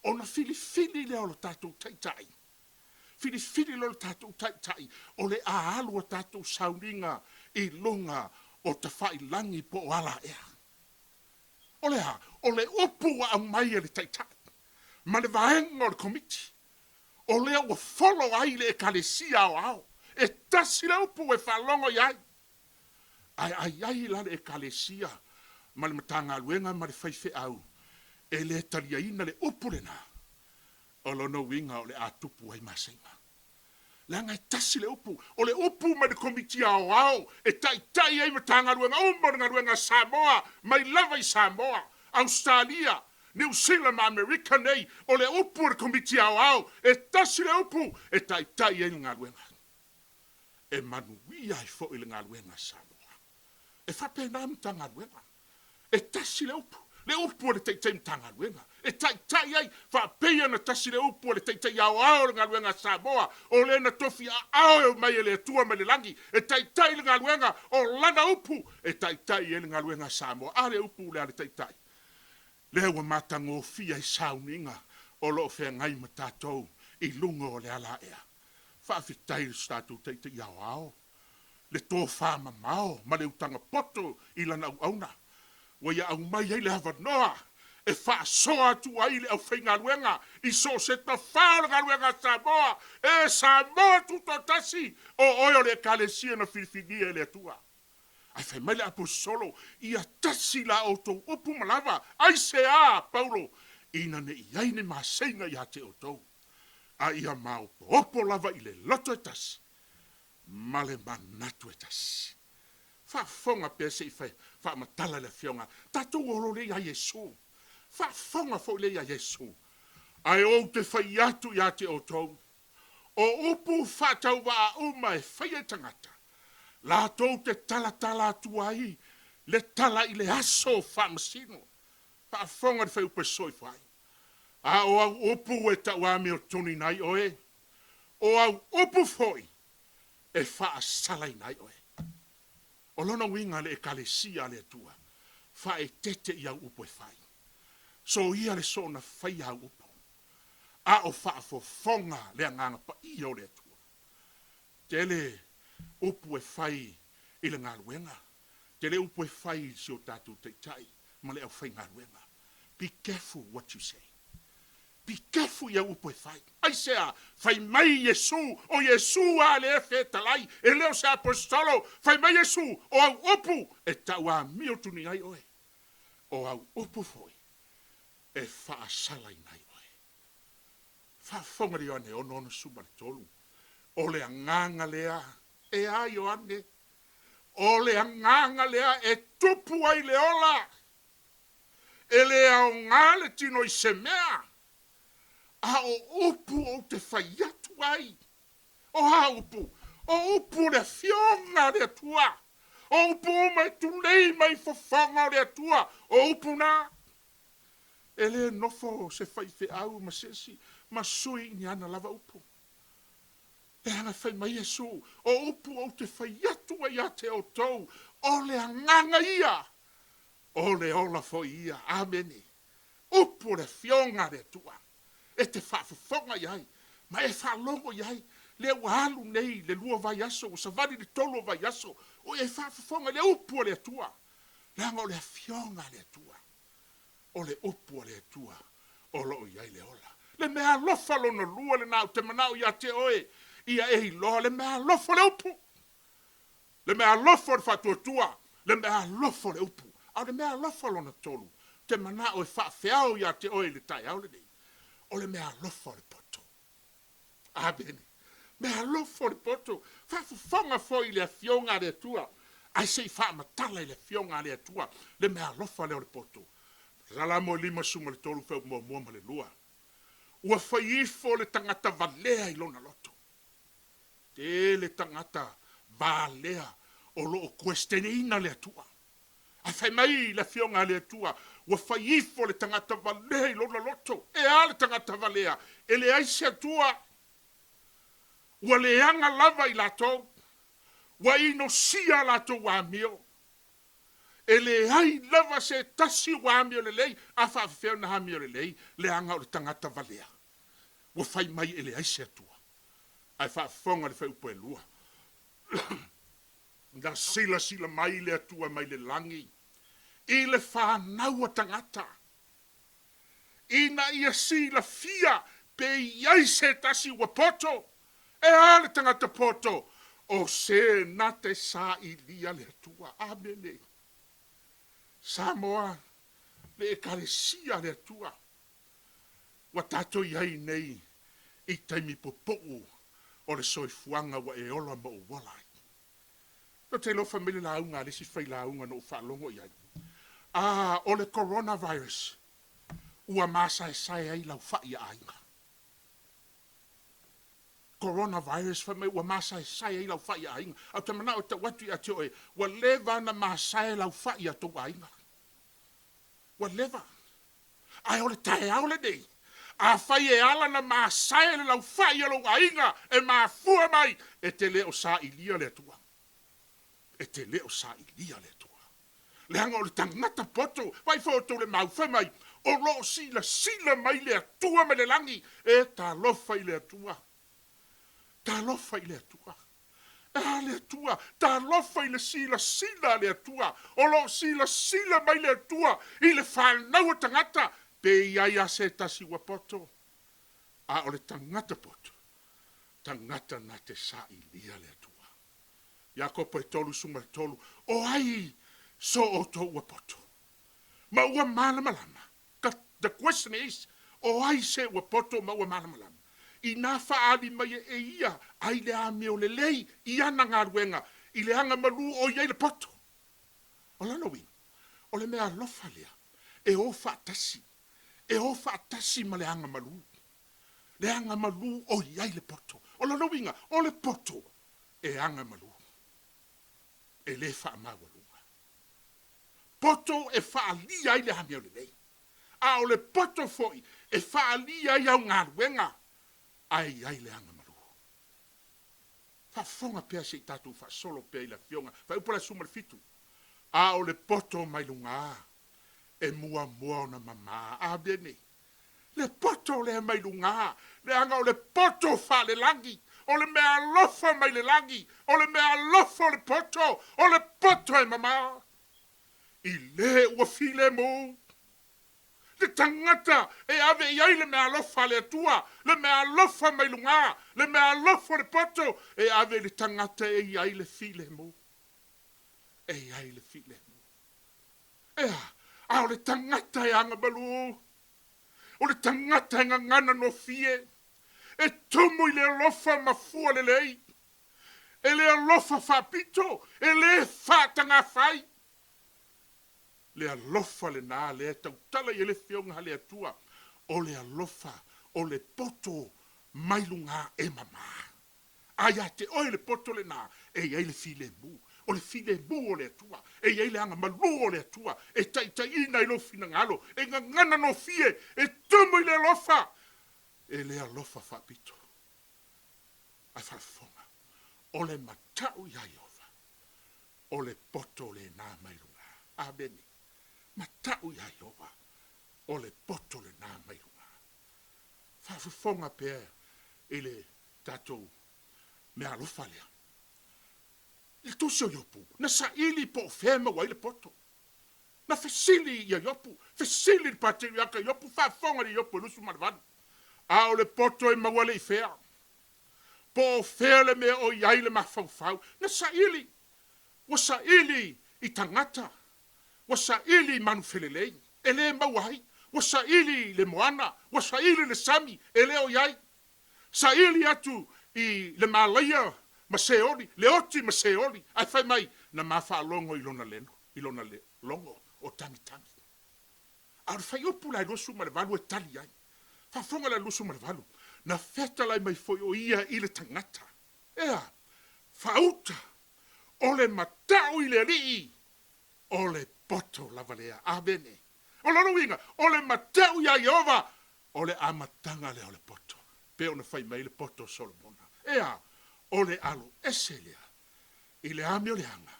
ona filifili lea o le tatou Taitai, filifili lea o le tatou Taitai o le a alu a tatou sauniga i luga o tafailagi po o alaea. O le a? O le upu ua aumai e le Taitai ma le vaega o le Komiti, o lea ua folo ai le Ekalesia Aoao, e tasi le upu e faalogo i ai. Ae a i ai la le Ekalesia ma le Matagaluega ma le faifeau e le taliaina le upu lena, o lona uiga o le a tupu ai maseiga. Leaga e tasi le upu, o le upu mai le Komiti Aoao e taitai ai Matagaluega uma o le galuega a Samoa mai lava i Samoa, Ausetalia, Niu Sila ma Amerika nei, o le upu a le Komiti Aoao, e tasi le upu e taitai ai le galuega. E manuia ai foi le galuega a Samoa. E faapena Matagaluega. E tasi le upu, le upu a le Taitai Matagaluega, e taitai ai, faapei ona tasi le upu a le Taitai Aoao o le galuega a Samoa, o le na tofi aao e omai e le Atua mai le lagi, e taitai le galuega, o lana upu e taitai ai le galuega a Samoa. A le upu lea a le Taitai, lea ua matagofie ai sauniga o lo o feagai ma tatou i luga o le alaea. Faafetai i so tatou Taitai Aoao, le tofa mamao ma le utaga poto i lana auauna, ua ia aumai ai le avanoa E faasoa atu ai le aufaigaluega i so o se tafā o le galuega a Samoa, e Samoa Tutoatasi, o oe o le Ekalesia na filifilia e le Atua. Ae fai mai le Aposetolo, Ia tasi la outou upu ma lava, aisea, Paulo, ina ne i i ai ni maseiga ia te outou, a ia maopoopo lava i le loto e tasi ma le manatu e tasi. Faafofoga pea se i faamatala le Afioga, tatou o loa lea ia Iesu. Faafofoga foi lea ia Iesu. Ae ou te fai atu ia te outou, o upu faatauvaa uma e faia e tagata, latou te talatala atu ai le tala i le aso faamasino. Faafofoga le fuaiupu e sosoo ifo ai. A o au upu e tauamiotonuina ai oe, o au upu foi e faasalaina ai oe. O lona uiga le Ekalesia a le Atua, faaeteete i au upu e fai. Soia le soona faia au upu, a o faafofoga le Agaga Paia o le Atua. Tele upu e fai i le galuega, tele upu e fai i si o tatou Taitai ma le aufaigaluega. Be careful what you say. Be careful i au upu e fai. Aisea? Fai mai Iesu, o Iesu lava lea e fetalai, e le o se Aposetolo. Fai mai Iesu, o au upu e tauamio tuni ai oe, o au upu foi e faasalaina ai oe. Faafofoga le Ioane 6, 63, o le agaga lea, e a Ioane? O le agaga lea e tupu ai le ola. E le aoga le tino i se mea, a o upu ou te fai atu ai. O a upu? O upu o le Afioga a le Atua. O upu uma e tulei mai fofoga o le Atua, o upu na. E le nofo se faifeau ma se isi ma sui i ni ana lava upu. Leaga fai mai Iesu, o upu ou te fai atu ai ia te outou, o le agaga ia, o le ola foi ia. Amene. Upu o le Afioga a le Atua, e te faafofoga i ai, ma e faalogo i ai, lea ua alu nei le lua vaiaso, ua savali le tolu o vaiaso, o e faafofoga i le upu a le Atua, leaga o le Afioga a le Atua. O le upu a le Atua o lo o i ai le ola. Le meaalofa lona lua lena ou te manao ia te oe, ia e iloa le meaalofa o le upu. Le meaalofa o le faatuatua, le meaalofa o le upu. A o le meaalofa lona tolu, ou te manao e faafeao ia te oe i le taeao lenei, o le meaalofa o le poto. Amene. Meaalofa o le poto. Faafofoga foi i le Afioga a le Atua, ae se i faamatala i le Afioga a le Atua le meaalofa lea o le poto. Salamo 53 fuaiupu muamua ma le lua. Ua fai ifo le tagata valea i lona loto. Tele tagata valea o lo o kuesteneina le Atua. Ae fai mai le Afioga a le Atua, ua fai ifo le tagata valea i lona loto. E a le tagata valea? E leai se Atua. Ua leaga lava i latou. Ua inosia a latou amio. E leai lava se tasi ua amio lelei. A faafefea ona amio lelei? Leaga o le tagata valea. Ua fai mai e leai se Atua. Ae faafofoga le fuaiupu e lua. Na silasila mai le Atua mai le lagi i le fanau a tagata, ina ia silafia pe i ai se tasi ua poto. E a le tagata poto? O se na te sailia le Atua. Amene. Samoa, le Ekalesia a le Atua. Ua tatou i ai nei i taimi popou o le soifuaga ua e ola ma ou ola ai. Ou te iloa fai mai le lauga a le isi failauga na ou faalogo i ai, A, o le coronavirus ua masaesae ai lau fai a aiga. Coronavirus fai mai ua masaesae ai lau fai a aiga. Ae ou te manao e tau atu ia te oe, ua leva ona masae lau fai a tou aiga. Ua leva. Ae o le taeao lenei, afai e ala na masae le laufai a lou aiga e mafua mai, e te le o sailia le Atua. E te le o sailia le Atua. Leaga o le tagata poto, vaai foi outou le mau, fai mai, o lo o silasila mai le Atua mai le lagi, e talofa i le Atua. Talofa i le Atua. A le Atua, talofa i le silasila a le Atua, o lo o silasila mai le Atua i le fanau a tagata, pe i ai a se tasi ua poto, a o le tagata poto, tagata na te sailia le Atua. Iakopo e 33, O ai so outou ua poto, ma ua malamalama? The question is, o ai se ua poto ma ua malamalama? Inā faaali mai e ia ai le amio lelei i ana galuega i le aga malū o i ai le poto. O lona uiga, o le mea alofa lea e o faatasi, e o faatasi ma le aga malū. Le aga malū o i ai le poto. O lona uiga, o le poto e aga malū, e le faamaualuga. Poto e faaalia ai le amio lelei, a o le poto foi e faaalia ai au galuega ae i ai le aga malū. Faafofoga pea se i tatou faasolo pea i le Afioga, Faaiupu o le aso 17, A o le poto mai lugā e muamua ona mamā. Amene. Le poto lea mai lugā, leaga o le poto faalelagi, o le mea alofa mai le lagi, o le mea alofa o le poto, o le poto e mamā. I le ua filemu le tagata e ave i ai le mea alofa a le Atua, le mea alofa mai lugā, le mea alofa o le poto, e ave i le tagata e i ai le filemu. E i ai le filemu. Ea, a o le tagata e agamalu, o le tagata e gagana nofie, e tumu i le alofa ma fua lelei, e le alofa faapito, e le faatagafai. Le alofa lenā lea e tautala i ai le Afioga a le Atua, o le alofa o le poto mai lugā e mamā. A ia te oe le poto lenā, e i ai le filemu, o le filemu o le Atua, e i ai le agamalu o le Atua e taitaiina i lou finagalo, e gagana nofie, e tumu i le alofa, e le alofa faapito. Ae faafofoga, o le matau iā Ieova, o le poto lenā mai lugā. Amene. Matau iā Ieova, o le poto lenā mai lugā. Faafofoga pea i le tatou meaalofa lea. I le tusi o Iopu, na saili po o fea e maua ai le poto. Na fesili ia Iopu, fesili le Pateriaka Iopu, faafofoga le Iopu e 28. A o le poto e maua le i fea? Po o fea le mea o i ai le mafaufau? Na saili, ua saili i tagata, ua saili i manufelelei, e le maua ai, ua saili i le moana, ua saili i le sami, e le o i ai. Saili atu i le malaia ma Seoli, le oti ma Seoli, ae fai mai, na ma faalogo i lona leno, i lona logo o tagitagi. A o le faiupu la e 28 e tali ai. Faafofoga la 28, na fetalai mai foi o ia i le tagata. Ea, faauta, o le matau i le Alii, o le poto lava lea. Amene. O lona uiga, o le matau iā Ieova, o le amataga lea o le poto, pei ona fai mai le poto o Solomona. Ea, o le alo ese lea i le amioleaga,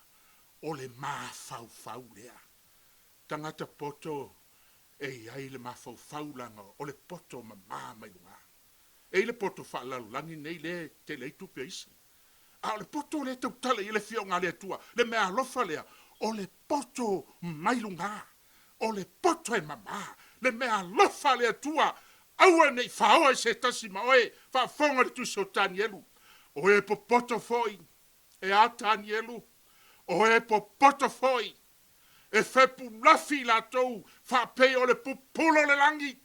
o le mafaufau lea. Tagata poto e i ai le mafaufau leaga o le poto mamā mai lugā. E i ai le poto faalelalolagi nei lea e tele ai tupe a isi. A o le poto lea e tautala i ai le Afioga a le Atua, le meaalofa lea, o le poto mai lugā, o le poto e mamā, le meaalofa a le Atua, aua ne i faoa i se tasi ma oe, faafofoga le Tusi o Tanielu, o e popoto foi, e a Tanielu, o e popoto foi, e fepulafi i latou faapei o le pupula o le lagi.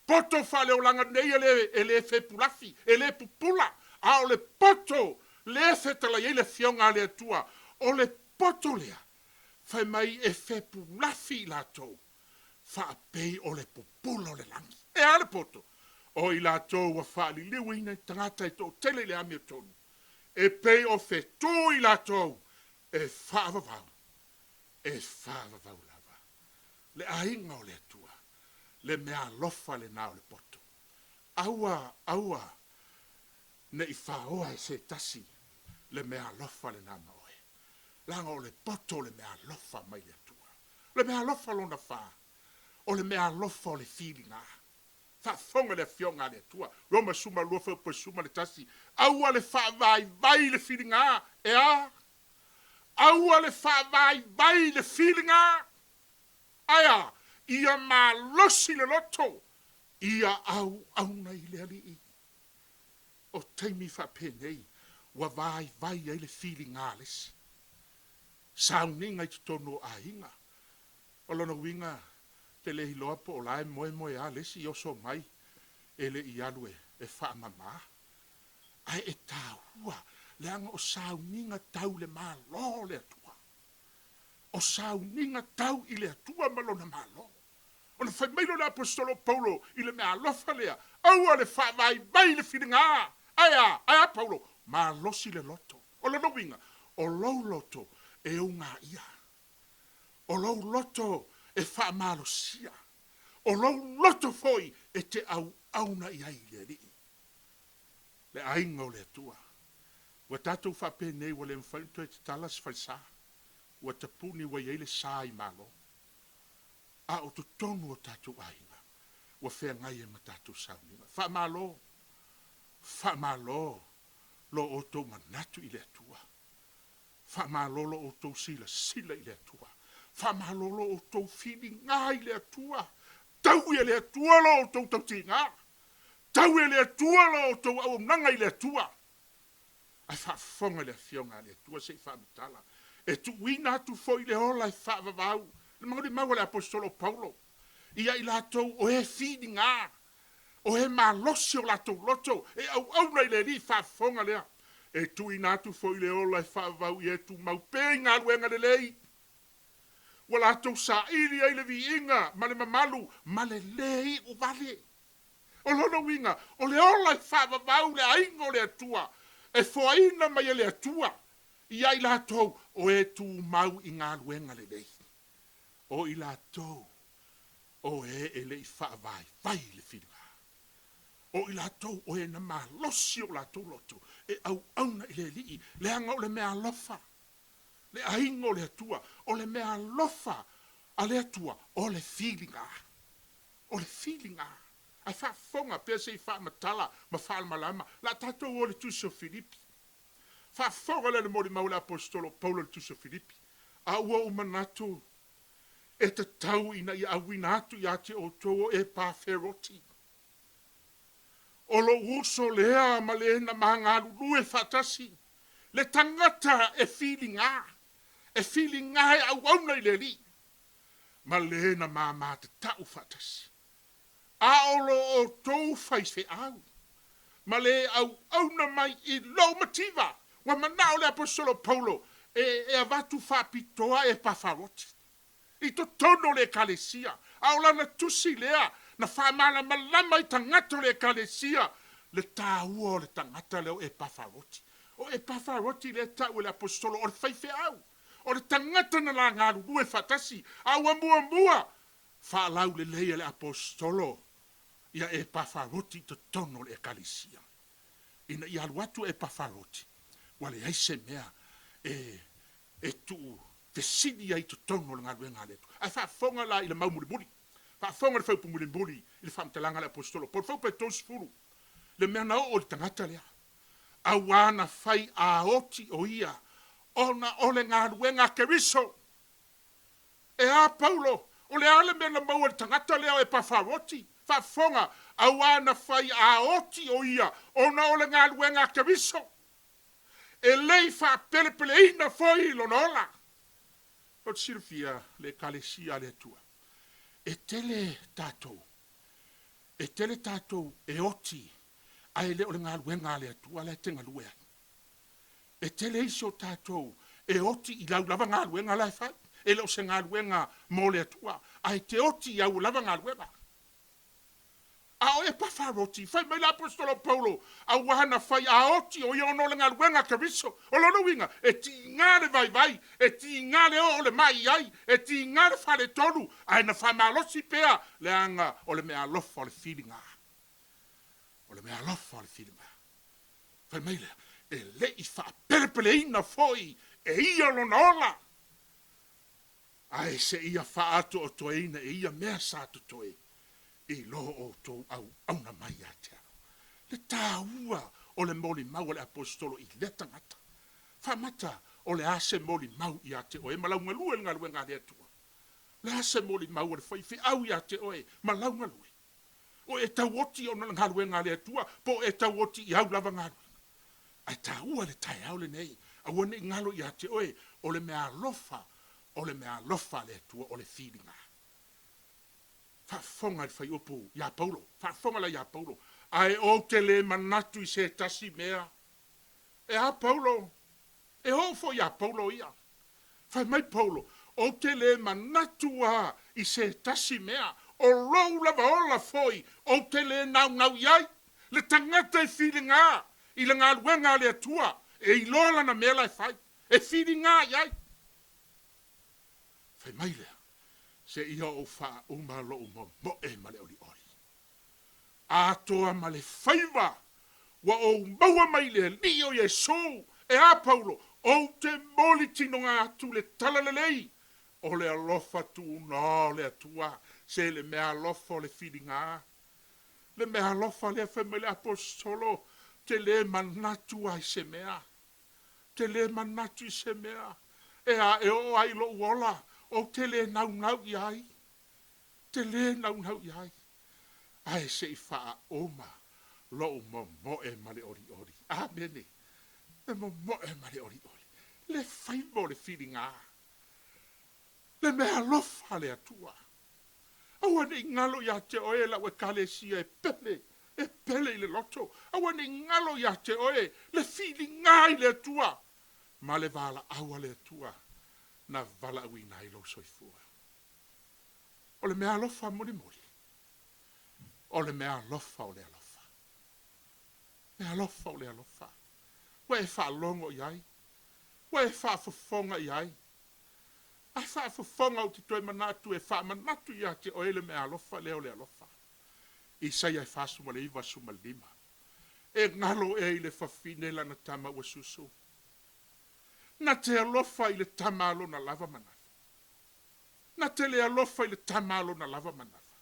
Poto faaleolaga nei e le, e le fepulafi, e le pupula, a o le poto lea e fetalai ai le Afioga a le Atua, o le poto lea, fai mai e fepulafi i latou, faapei o le pupula o le lagi. E a le poto? O i latou ua faaliliuina i tagata e toatele i le amiotonu, e pei o fetu i latou e faavavau, e faavavau lava. Le aiga o le Atua, le meaalofa lenā o le poto. Aua, aua ne i faoa e se tasi le meaalofa lenā ma oe, leaga o le poto o le meaalofa mai le Atua. O le meaalofa lona fa, o le meaalofa o le filiga. Faafofoga le Afioga a le Atua. Roma 12 fuaiupu 11, Aua le faavaivai le filiga, e a? Aua le faavaivai le filiga, ae a? Ia malosi le loto, ia auauna i le Alii. O taimi faapenei ua vaivai ai le filiga a le isi. Sauniga i totonu o aiga. O lona uiga, te le iloa po o la e moemoeā le isi i oso mai e le i alu e faamamā. Ae e taua, leaga o sauniga tau le Malo o le Atua. O sauniga tau i le Atua ma Lona Malo. Ona fai mai lea o le Aposetolo o Paulo i le meaalofa lea, Aua le faavaivai le filiga! Ae a? Ae a Paulo? Malosi le loto. O lona uiga, o lou loto e ugaia. O lou loto e faamalosia. O lou loto foi e te auauna i ai i le Alii. Le aiga o le Atua. Ua tatou faapenei ua le mafai ona toe tatala se falesa. Ua tapuni ua i ai le sa i Malo. A o totonu o tatou aiga, ua feagai ai ma tatou sauniga. Faamalo, faamalo lo outou manatu i le Atua. Faamalo lo outou silasila i le Atua. Faamalo lo outou filiga i le Atua. Taui e le Atua lo outou tautiga. Taui e le Atua lo outou auaunaga i le Atua. Ae faafofoga i le Afioga a le Atua se i faamatala. E tuuina atu foi le ola e faavavau, le molimau a le Aposetolo o Paulo, ia i latou o e filiga, o e malosi o latou loto, e auauna i le Alii faafofoga lea. E tuuina atu foi le ola e faavavau i e tumau pea i galuega lelei, ua latou saili ai le viiga ma le mamalu ma le lē iu vale. O lona uiga, o le ola e faavavau le aiga o le Atua, e foaina mai e le Atua ia i latou o e tumau i galuega lelei, o i latou o e e le i faavaivai i le filiga, o i latou o e na malosi o latou loto e auauna i le Alii, leaga o le meaalofa, le aiga o le Atua, o le meaalofa a le Atua, o le filiga. O le filiga. Ae faafofoga pea se i faamatala ma faalamalama. O le a tatou o i le Tusi o Filipi. Faafofoga lea i le molimau a le Aposetolo o Paulo i le Tusi o Filipi. A ua ou manatu e tatau ina ia auina atu ia te outou o Epaferoti, o lou uso lea ma le na ma galulue faatasi, le tagata e filiga, e filiga e auauna i le Alii, ma le na mamatatau faatasi. A o lo outou faifeau, ma le auauna mai i lou mativa. Ua manao le Aposetolo Paulo e e avatu faapitoa Epafaroti i totonu o le Ekalesia, a o lana tusi lea na faamalamalama ai tagata o le Ekalesia le taua o le tagata lea o Epafaroti. O Epafaroti lea e tau e le Aposetolo o le faifeau. O le tagata na la galulue faatasi, a ua muamua faalaulelei e le Aposetolo ia Epafaroti i totonu o le Ekalesia. Ina ia alu atu Epafaroti, ua leai se mea e, e tuu fesili ai i totonu o le galuega a le Atua. Ae faafofoga la i le mau mulimuli. Faafofoga i le fuaiupu mulimuli i le faamatalaga a le Aposetolo Paulo, fuaiupu e 30, le mea na oo i le tagata lea. Auā na fai aoti o ia ona o le galuega a Keriso. E a Paulo, o le a le mea na maua i le tagata lea o Epafaroti? Faafofoga, auā na fai aoti o ia ona o le galuega a Keriso. E le i faapelepeleina foi lona ola. Ou te silafia le Ekalesia a le Atua, e tele tatou, e tele tatou e oti ae le o le galuega a le Atua la e te galue ai. E tele isi o tatou e oti i lau lava galuega la e fai, e le o se galuega mo le Atua, ae te oti i au lava galuega. A o Epafaroti, fai mai le Aposetolo Paulo, auā na fai a oti o ia ona o le galuega a Keriso. O lona uiga, e tiga le vaivai, e tiga le oo o le mai i ai, e tiga le faletonu, ae na faamalosi pea leaga o le meaalofa o le filiga. O le meaalofa o le filiga. Fai mai lea, e le i faapelepeleina foi e ia lona ola, ae seia faaatoatoaina e ia mea sa totoe. I lo outou auauna mai ia te au. Le taua o le molimau a le Aposetolo i lea tagata. Faamata, o le a se molimau ia te oe ma lau galue i le galuega a le Atua? O le a se molimau a le faifeau ia te oe ma lau galue? O e tauoti ona o le galuega a le Atua, po o e tauoti i au lava galuega? Ae taua le taeao lenei, aua ne i galo ia te oe, o le meaalofa, o le meaalofa a le Atua, o le filiga. Faafofoga i le fuaiupu ia Paulo, faafofoga la ia Paulo, ae ou te le manatu i se tasi mea. E a Paulo? E oo foi ia Paulo ia. Fai mai Paulo, Ou te le manatu lava i se tasi mea, o lou lava ola foi ou te le naunau i ai. Le tagata e filiga i le galuega a le Atua, e iloa lana mea la e fai, e filiga i ai. Fai mai lea, Seia ou faauma lou momoe ma le olioli, atoa ma le faiva ua ou maua mai i le Alii o Iesu. E a Paulo, ou te moli tinoga atu le talalelei o le alofa tuunoa o le Atua, se le mea alofa o le filiga. Le mea alofa lea fai mai le Aposetolo, te le manatu ai se mea. te le manatu i se mea e a e oo ai i lou ola, ou te le naunau i ai, te le naunau i ai, ae se i faauma lou momoe ma le olioli. Amene. Le momoe ma le olioli. Le faiva o le filiga. Le meaalofa a le Atua. Aua ne i galo ia te oe lau Ekalesia e pele, e pele i le loto. Aua ne i galo ia te oe le filiga i le Atua ma le valaau a le Atua na valaauina ai lou soifua. O le meaalofa mulimuli, o le meaalofa o le alofa. Meaalofa o le alofa. Ua e faalogo i ai, ua e faafofoga i ai. Ae faafofoga ou te toe manatu e faamanatu ia te oe le meaalofa lea o le alofa. Isaia e 49, 15. E galo ea i le fafine lana tama ua susu? Na te alofa i le tama a lona lava manava. Na te le alofa i le tama a lona lava manava.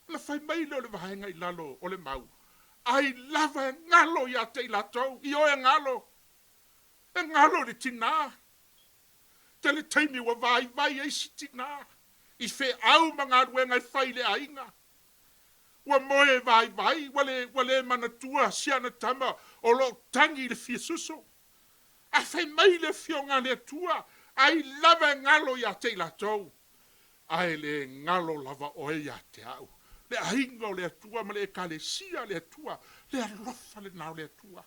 Ona fai mai lea o le vaega i lalo o le mau, Ai lava e galo ia te i latou, ioe e galo, e galo i le tinā. Tele taimi ua vaivai ai si tinā i feau ma galuega e fai i le aiga. Ua moe vaivai, ua le, ua le manatua si ana tama o lo o tagi i le fia susu. A fai mai le Afioga a le Atua, ai lava e galo ia te i latou, ae le galo lava oe ia te au. Le aiga o le Atua ma le Ekalesia a le Atua, le alofa lena o le Atua.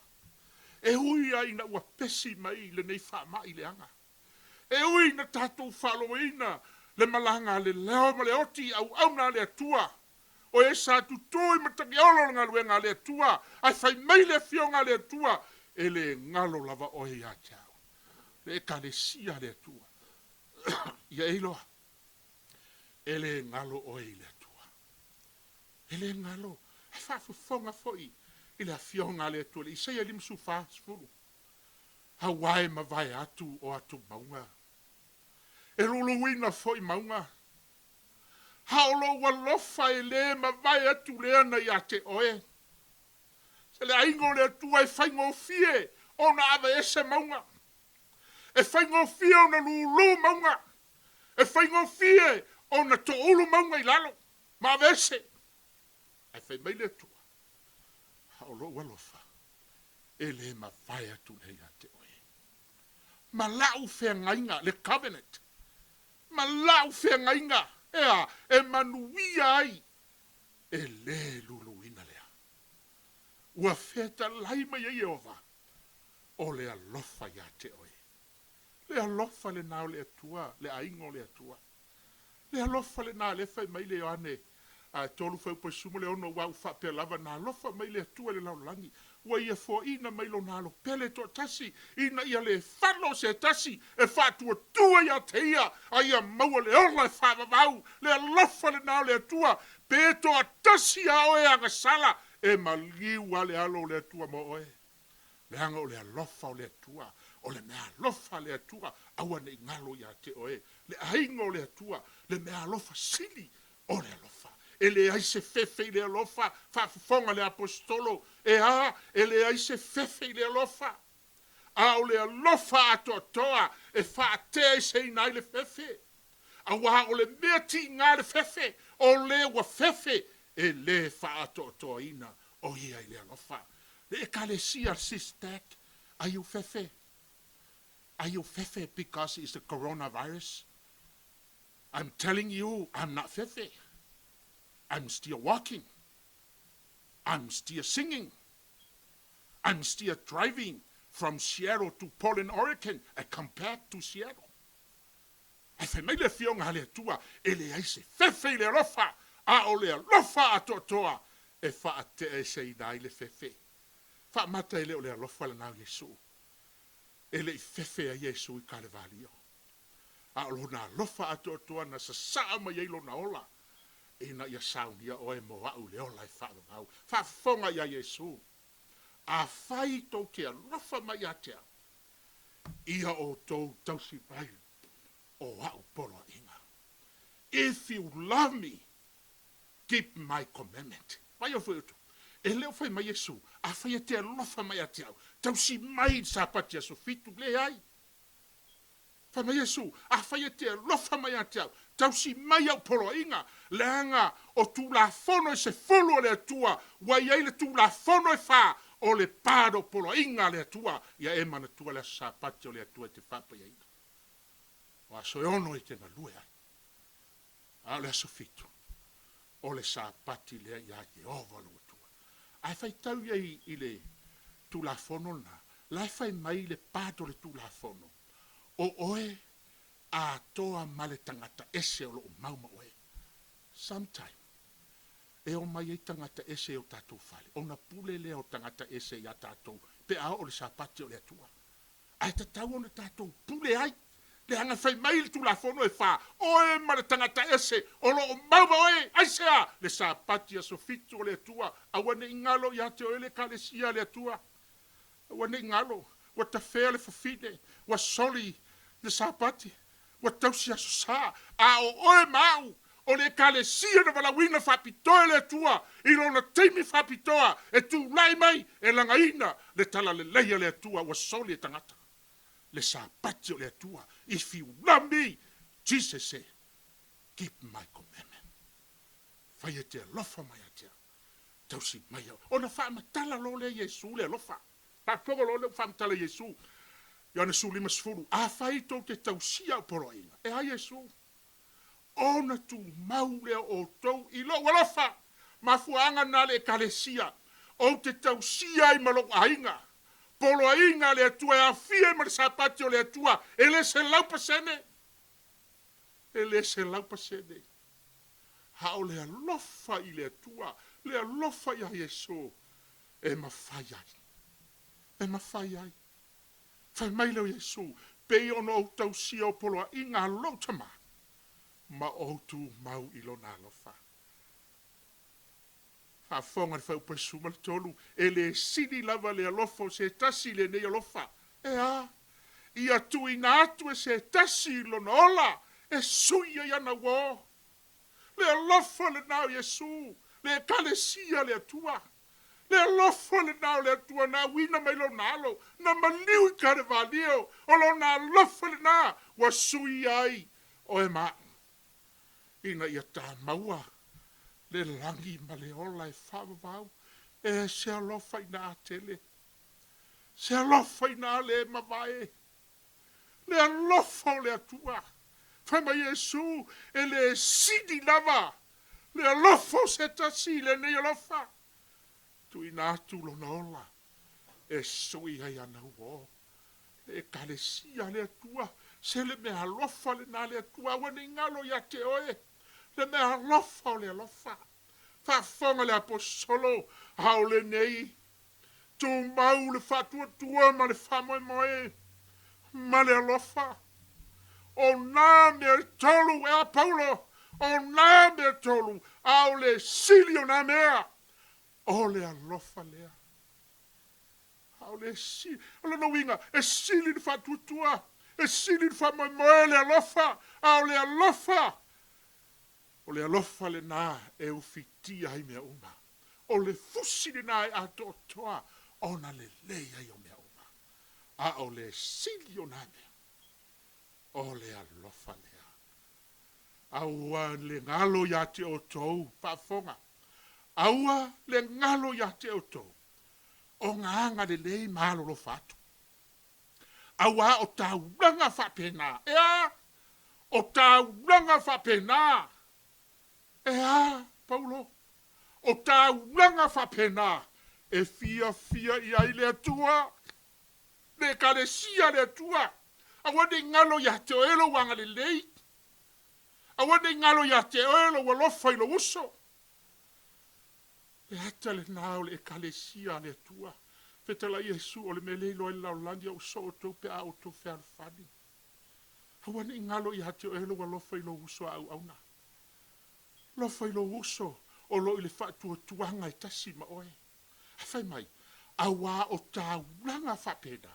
E ui lava ina ua pesi mai lenei faamai leaga. E ui ina tatou faalogoina le malaga a le leo ma le oti i auauna a le Atua, o e sa tutū i matagiolo o le galuega a le Atua, ae fai mai le Afioga a le Atua, e le galo lava oe ia te au. Le Ekalesia a le Atua, ia e iloa, e le galo oe i le Atua. E le galo, ae faafofoga foi i le Afioga a le Atua, le Isaia 54, 10. Aua e mavae atu o atu mauga, e luluina foi mauga, a o lou alofa e le mavae atu lea na ia te oe. Se le aiga o le Atua e faigofie ona aveese mauga, e faigofie ona lulu mauga, e faigofie ona toulu mauga i lalo ma aveese. Ae fai mai le Atua, a o lou alofa e le mavae atu lea ia te oe. Ma lau feagaiga, le covenant, ma lau feagaiga, e a, e manuia ai, e le luluina lea. Ua fetalai mai ai Ieova, o le alofa ia te oe. Le alofa lena o le Atua, le aiga o le Atua. Le alofa lena, lea fai mai le Ioane 3 fuaiupu 16, aua ua faapea lava, na alofa mai le Atua i le lalolagi, ua Ia foaina mai Lona Alo pele toatasi, ina ia le falo se tasi e faatuatua ia te Ia, a ia maua le ola e faavavau. Le alofa lena o le Atua, pe toatasi a oe agasala, e maliu lava le Alo o le Atua mo oe. Leaga o le alofa o le Atua, o le meaalofa a le Atua, aua ne i galo ia te oe, le aiga o le Atua, le meaalofa sili o le alofa. E leai se fefe i le alofa, faafofoga le Aposetolo, e a, e leai se fefe i le alofa. A o le alofa atoatoa e faateaeseina ai le fefe. Aua o le mea tiga le fefe, o le ua fefe, e le faaatoatoaina o ia i le alofa. Le Ekalesia Sistat, are you fefe? Are you fefe because it's the coronavirus? I'm telling you, I'm not fefe. I'm still walking. I'm still singing. I'm still driving from Seattle to Portland, Oregon. I come back to Seattle. Ae fai mai le Afioga a le Atua, E leai se fefe i le alofa, a o le alofa atoatoa e faateaeseina ai le fefe. Faamata e le o le alofa lena o Iesu. E le i fefe ai Iesu i Kalevalio. A o lona alofa atoatoa na sasaa mai ai lona ola, ina ia saunia oe mo au i le ola e faavavau. Faafofoga ia Iesu, Afai tou te alofa mai ia te au, ia outou tausi mai o au poloaiga. If you love me, keep my commandment. Vaai au foi outou. E le o fai mai Iesu, afai e te alofa mai ia te au, tausi mai i le Sapati aso fitu. Leai. Fai mai Iesu, afai e te alofa mai ia te au, tausi mai au poloaiga, leaga o Tulafono e sefulu a le Atua, ua i ai le Tulafono e fa, o le pa o poloaiga a le Atua, ia e manatua le aso Sapati o le Atua e te faapaiaina. O aso e ono e te galue ai, a o le aso fitu, o le Sapati lea iā Ieova lou Atua. Ae faitau ia i le Tulafono lena, la e fai mai le part o le Tulafono, o oe atoa ma le tagata ese o lo o mau ma oe. Sometime, e omai ai tagata ese i o tatou fale, ona pule lea o tagata ese iā tatou pe a oo i le Sapati o le Atua. Ae tatau ona tatou pule ai, leaga fai mai le Tulafono e fa, oe ma le tagata ese o lo o mau ma oe, aisea? Le Sapati aso fitu o le Atua, aua ne i galo ia te oe le Ekalesia a le Atua, aua ne i galo, ua tafea le fafine, ua soli le Sapati, ua tausi aso sa, a o oe ma au, o le Ekalesia na valaauina faapitoa e le Atua i lona taimi faapitoa e tulai mai e lagaina le talalelei a le Atua ua soli e tagata le Sapati o le Atua. If you love me, Jesus said, keep my commandment. Fai e te alofa mai ia te au, tausi mai au. Ona faamatala loa lea Iesu le alofa. Faafofoga loa lea ua faamatala Iesu, Ioane 15, Afai tou te tausia au poloaiga, e a Iesu? Ona tumau lea o outou i lou alofa. Mafuaaga na le Ekalesia, ou te tausia ai ma lou aiga. Poloaiga a le Atua e aofia ai ma le Sapati o le Atua, e le 100%. E le 100%. A o le alofa i le Atua, le alofa ia Iesu, e mafai ai. E mafai ai. Fai mai lea o Iesu, Pei ona ou tausia o poloaiga a lou Tama, ma ou tumau i lona alofa. Faafofoga le Fuaiupu 13, E le sili lava le alofa o se tasi i lenei alofa. E a? Ia tuuina atu e se tasi lona ola e sui ai ana uo. Le alofa lena o Iesu, le Ekalesia a le Atua. Le alofa lena o le Atua na auina mai Lona Alo, na maliu i Kalevalio, o Lona alofa lena ua suia ai oe ma a'u, ina ia tamaua le lagi ma le ola e faavavau. E se alofa ina a tele, se alofa ina a le mavae. Le alofa o le Atua. Fai mai Iesu, e le sili lava le alofa o se tasi i lenei alofa. Tuuina atu lona ola e sui ai ana uo. Le Ekalesia a le Atua, se le mea alofa lena a le Atua, aua ne i galo ia te oe le mea alofa o le alofa. Faafofoga le Aposolo, a o lenei Tumau le faatuatua ma le faamoemoe ma le alofa. O nā mea e tolu, e a Paulo, o nā mea e tolu, a o le sili o nā mea, o le alofa lea. A o le sili, o lona uiga, e sili le faatuatua, e sili le faamoemoe le alofa, a o le alofa, O le alofa lenā e ufitia ai mea uma. O le fusi lenā e atoatoa ona lelei ai o mea uma. A o le sili o nā mea, o le alofa lea. Aua le galo iā te outou, faafofoga, aua le galo iā te outou, o ga agalelei ma alolofa atu. Auā o taulaga faapena, e a? O taulaga faapena, e a, Paulo? O taulaga faapena e fiafia i ai le Atua, le Ekalesia a le Atua. Aua ne i galo ia te oe lou agalelei. Aua ne i galo ia te oe lou alofa i lou uso. Le ata lenā o le Ekalesia a le Atua. Fetalai Iesu, o le mea lea e iloa ai le lalolagi a ua soo outou pe a outou fealofani. Aua ne i galo ia te oe lou alofa i lou uso a auauna. Alofa i lou uso o lo o i le faatuatuaga e tasi ma oe. Ae fai mai, auā o taulaga faapena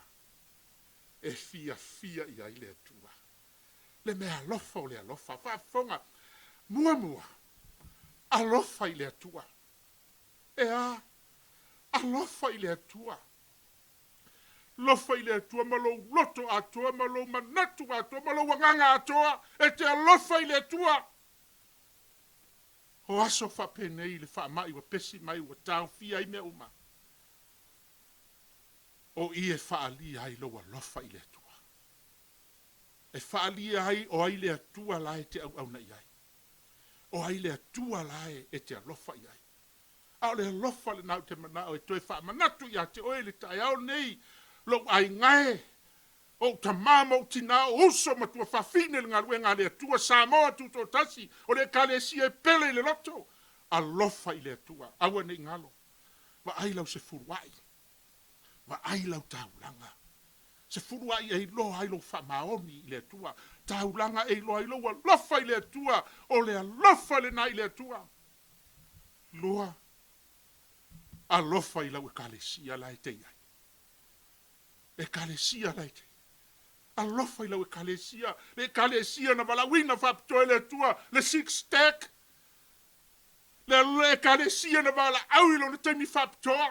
e fiafia i ai le Atua. Le mea alofa o le alofa. Faafofoga, muamua, alofa i le Atua. E a? Alofa i le Atua. Alofa i le Atua ma lou loto atoa, ma lou manatu atoa, ma lou agaga atoa, e te alofa i le Atua. O aso faapenei i le faamai ua pesi mai ua taofia ai mea uma, o i e faaalia ai lou alofa i le Atua. E faaalia ai o ai le Atua la e te auauna i ai. O ai le Atua la e te alofa i ai. A o le alofa lena ou te manao e toe faamanatu ia te oe i le taeao lenei, lou aiga e, ou tama ma ou tina, ou uso ma tuafafine i le galuega a le Atua, Samoa Tutoatasi, o le Ekalesia e pele i le loto, alofa i le Atua, aua ne i galo. Vaai lau sefuluai, vaai lau taulaga. Sefuluai e iloa ai lou faamaoni i le Atua, taulaga e iloa ai lou alofa i le Atua, o le alofa lena i le Atua. Lua, alofa i lau Ekalesia la e te i ai. Ekalesia la e te Alofa i lau Ekalesia, le Ekalesia na valaauina faapitoa e le Atua, le six stack, le Ekalesia na valaau i lona taimi faapitoa,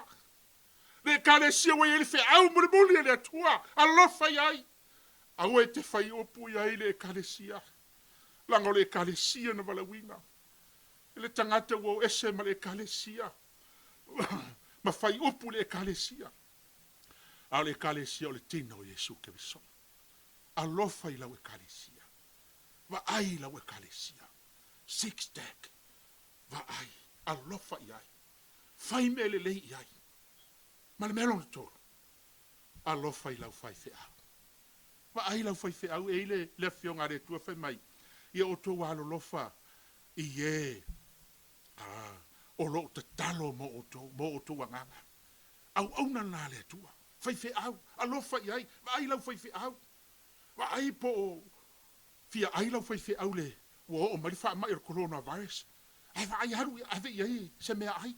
le Ekalesia ua i ai le feau mulimuli a le Atua, alofa i ai. Aua e te fai upu i ai le Ekalesia, leaga o le Ekalesia na valaauina. E le tagata ua o ese ma le Ekalesia, ma fai upu i le Ekalesia. A o le Ekalesia o le tino o Iesu Keriso. Alofa i lau Ekalesia. Vaai i lau Ekalesia. Six deck. Vaai. Alofa i ai. Fai mea lelei i ai. Ma le mea lona tolu, alofa i lau faifeau. Vaai lau faifeau, e i le, le Afioga a le Atua fai mai, ia outou alolofa i e a, o lo o tatalo mo outou, mo outou agaga. Auauna lena a le Atua. Faifeau, alofa i ai, vaai lau faifeau. Vaai po o fia ai lau faifeau le ua oo mai le faamai o le coronavirus. Ae vaai alu ave i ai se meaai.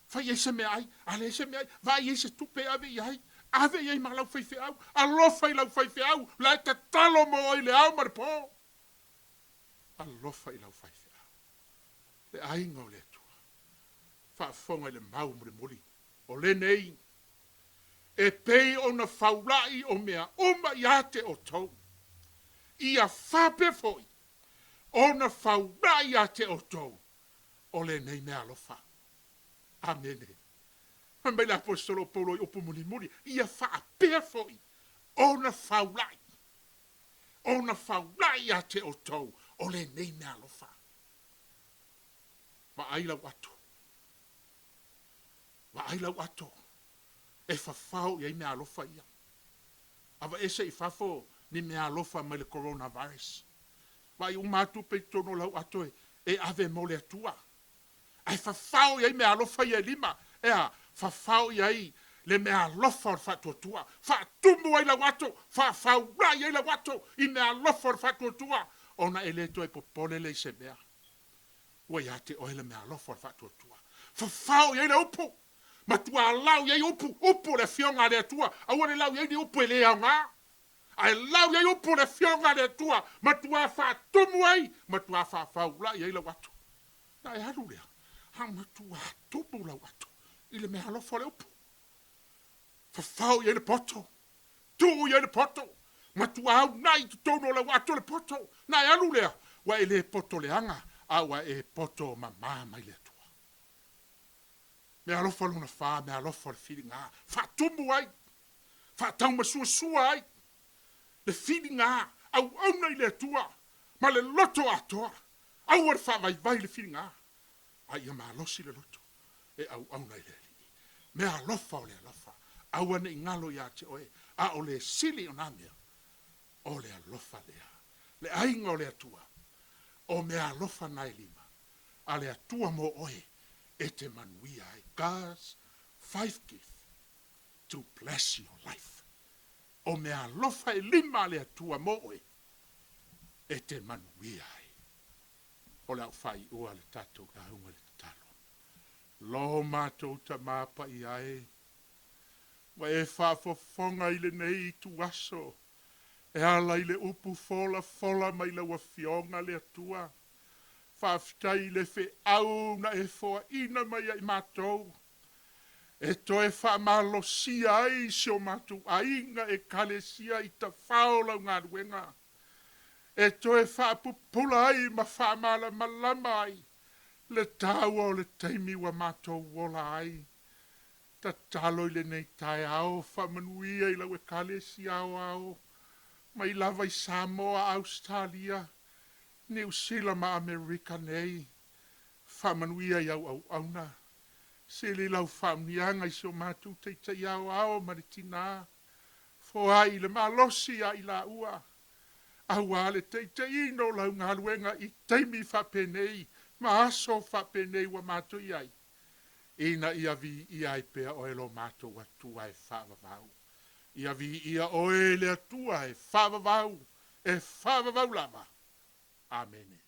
Fai i ai se meaai, a leai se meaai, vaai i ai se tupe e ave i ai. Ave i ai ma lau faifeau, alofa i lau faifeau, la e tatalo mo oe i le ao ma le po. Alofa i lau faifeau. Le aiga o le Atua. Faafofoga i le mau mulimuli o lenei, e pei ona faula'i o mea uma iā te outou, ia faapea foi ona faula'i iā te outou o lenei mea alofa. Amene. Fai mai le Aposetolo o Paulo i upu mulimuli, ia faapea foi ona faula'i, ona faula'i iā te outou o lenei mea alofa. Vaai lau ato. Vaai lau ato e fafao i ai meaalofa ia. Aveese i fafo ni meaalofa mai le coronavirus. Vaai uma lava tupe i totonu o lau ato e ave mo le Atua. Ae fafao i ai meaalofa ia e lima. E a? Fafao i ai le meaalofa o le faatuatua. Faatumu ai lau ato, faafaulai ai lau ato i meaalofa o le faatuatua, ona e le toe popole lea i se mea. Ua ia te oe le meaalofa o le faatuatua. Fafao i ai le upu, matua lau i ai upu, upu o le Afioga a le Atua, aua le lau i ai ni upu e le aoga. Ae lau i ai upu o le Afioga a le Atua, matuā faatumu ai, matuā faafaula'i ai lau ato. Na e alu lea, a matuā tumu lau ato i le meaalofa o le upu. Fafao i ai le poto, tuu i ai le poto, matuā uunai i totonu o lau ato le poto. Na e alu lea, ua e le poto leaga, a ua e poto mamā mai le Atua. Meaalofa lona fa, meaalofa o le filiga, faatumu ai, faataumasuasua ai le filiga, auauna i le Atua ma le loto atoa. Aua le faavaivai le filiga, a ia malosi le loto e auauna i le Alii. Meaalofa o le alofa, aua ne i galo ia te oe, a o le sili o na mea, o le alofa lea. Le aiga o le Atua, o meaalofa na e lima a le Atua mo oe e te manuia ai. God's five gift to bless your life. O meaalofa e lima a le Atua mo oe e te manuia ai. O le a ou faaiua le tatou lauga i le tatalo. Lo matou Tama Paia e, ua e faafofoga i lenei ituaso e ala i le upu folafola mai lau Afioga le Atua. Faafetai i le feau na e foaina mai ia i matou, e toe faamalosia ai si o matou aiga Ekalesia i tafao lau galuega, e toe faapupula ai ma faamalamalama ai le taua o le taimi ua matou ola ai. Tatalo i lenei taeao, faamanuia i lau Ekalesia aoao, mai lava i Samoa, Ausetalia, Niu Sila ma Amerika nei. Faamanuia i au auauna. Sili lau faamanuiaga i si o matou Taitai Aoao ma le tina. Foai i le malosi ia i laua, aua le taitaiina o lau galuega i taimi faapenei ma aso faapenei ua matou i ai, ina ia viia ai pea oe lo matou Atua e faavavau. Ia viia oe le Atua e faavavau, e faavavau lava. Amene.